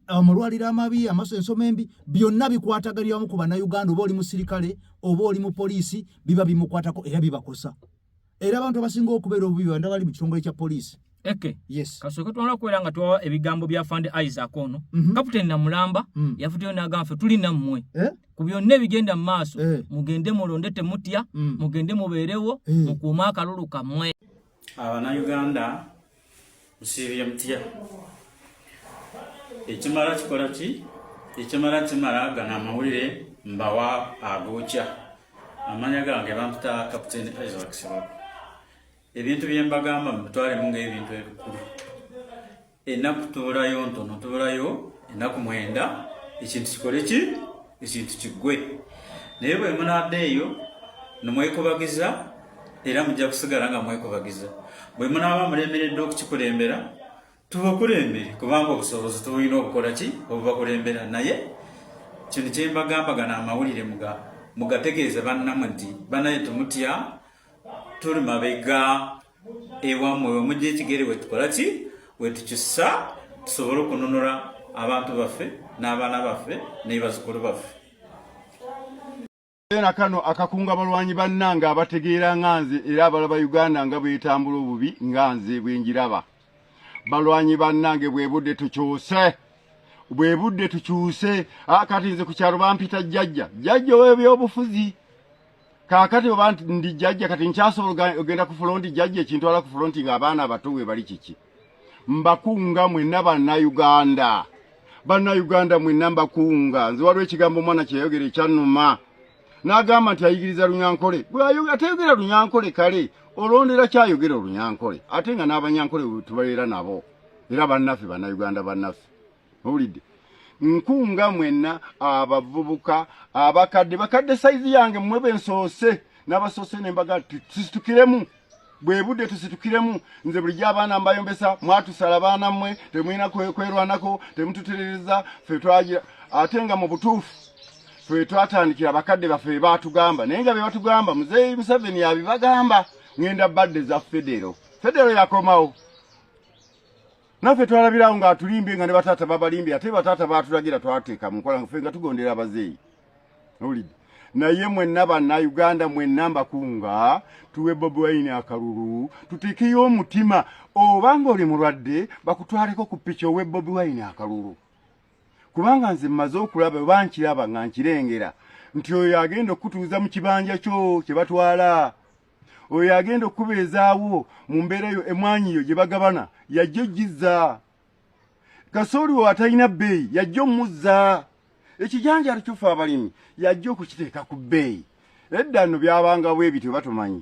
amalwaliro amabi, amaso, ensoma embi, byonna bikwataganira wamu ku Bannayuganda. Oba oli musirikale oba oli mu poliisi, biba bimukwatako era bibakosa. Era abantu abasinga okubeera obubi banda bali mu kitongole kya poliisi. Eke. Yes. Kasooke tumala okubeera nga tuwawa ebigambo bya Afande Isaac ono. Kaputeni Namulamba yavuddeyo n'agamba ffe tuli nammwe. Ku byonna ebigenda mu maaso, mugende mulonde temutya, mugende mubeerewo, mukuume akalulu kammwe. Abannayuganda musiibye mutya? Ekimala kikola ki? Ekimala kimala gano amawulire mbawa agookya. Amanya gange bampita Kaputeni Isaac Sibabu. Ebintu bye mbagamba mubitwalemu ng'ebintu ebikulu. Ennaku tubulayo ntono, tubulayo ennaku 9 ekintu kikole ki? Ekintu kiggwe. Naye bwe munaadda eyo nemwekubagiza, era mujja kusigala nga mwekubagiza. Bwe munaaba mulemereddwa okukikulembera, tubakulembere, kubanga obusobozi tubulina obukola ki? Obubakulembera. Naye kino kye mbagamba, gano amawulire mugategeeze bannamwe nti bannaye temutya, tuli mabega ewammwe, we mujja ekigere we tukola ki? We tukissa, tusobole okununula abantu baffe n'abaana baffe ne bazzukulu baffe. Era kano akakunga balwanyi bannange abategeera nga nze era abalaba Uganda nga bwetambula obubi nga nze bwe ngiraba. Balwanyi bannange, bwe budde tukyuse, bwe budde tukyuse. Kati nze ku kyalo bampita jjajja, jjajja ow'ebyobufuzi. Kaakati oba ndi jjajja, kati nkyasobola ogenda ku front? Jjajja ekintwala ku front ng'abaana abato we bali kiki? Mbakunga mwenna Bannayuganda, Bannayuganda mwenna mbakunga. Nze waliwo ekigambo omwana kyeyayogera ekyannuma, n'agamba nti ayigiriza Lunyankole. Atayogera Lunyankole kale olondera kyayogera Olunyankole, ate nga n'Abanyankole tubabeera nabo era bannaffe, Bannayuganda bannaffe. Owulidde? Nkunga mwenna abavubuka, abakadde, bakadde size yange, mmwe bensoose n'abasoose ne mbaga tusitukiremu, bwe budde tusitukiremu. Nze bulijjo abaana mbayombesa, mwatusala baana mmwe, temulina kwerwanako, temututerereza, ffe twagira. Ate nga mu butuufu ffe twatandikira abakadde baffe be baatugamba, naye nga be batugamba Muzeeyi Museveni abibagamba, ŋŋenda badde za federo. Federo yakomawo, naffe twalabirawo ng'atulimbye, nga ne bataata babalimbye, ate bataata baatulagira twateeka mu nkola, ffe nga tugondera abazeeyi. Owulidde? Naye mwenna Bannayuganda mwenna mbakunga tuwe Bobi Wine akalulu, tuteekeyo omutima. Oba ng'oli mulwadde, bakutwaleko ku piki, owe Bobi Wine akalulu, kubanga nze mmaze okulaba oba nkiraba nga nkirengera nti oyo agenda okukutuuza mu kibanja kyo kye batwala, oyo agenda okukubeezaawo mu mbeera eyo, emwanyi yo gye bagabana yajja ogizza, kasooli wo atalina bbeeyi yajja omuzza, ekijanjaalo kyoffe abalimi yajja okukiteeka ku bbeeyi. Edda nno byabanga bwe bityo, batumanyi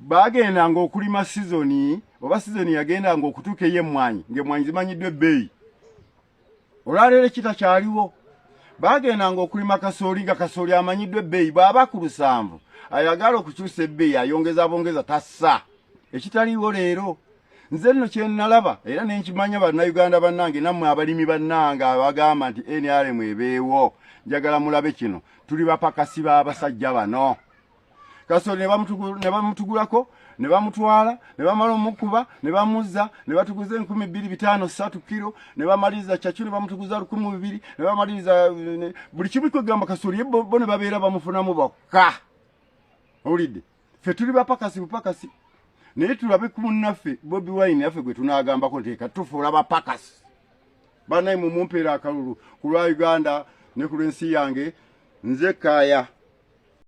bagendanga okulima sizoni oba sizoni yagendanga okutuuka ey'emmwanyi ng'emmwanyi zimanyiddwa ebbeeyi. Olwaleero ekitakyaliwo, bagendanga okulima kasooli nga kasooli amanyiddwa ebbeeyi, bw'aba ku 70 ayagala okukyusa ebbeeyi ayongeza bongeza, tassa. Ekitaliiwo leero, nze nno kyenalaba era nenkimanya, Bannayuganda bannange, nammwe abalimi bannange abagamba nti NRM ebeewo, njagala mulabe kino: tuli bapakasi b'abasajja bano. Kasooli ne bamutugulako ne bamutwala, ne bamala omukuba ne bamuzza, ne batuguza 2500, 3000 kiro, ne bamaliriza kyacu ne bamutuguza 2000, ne bamaliriza buli kimu. Kwegamba kasooli bo ne babeera bamufunamu bokka. Owulidde? Ffe tuli bapakasi bupakasi, naye tulabe ku munnaffe Bobi Wine yaffe gwe tunaagambako nti katufuula bapakasi. Bannaye, mumumpeera akalulu ku lwa Uganda ne ku lw'ensi yange. Nze Kaaya.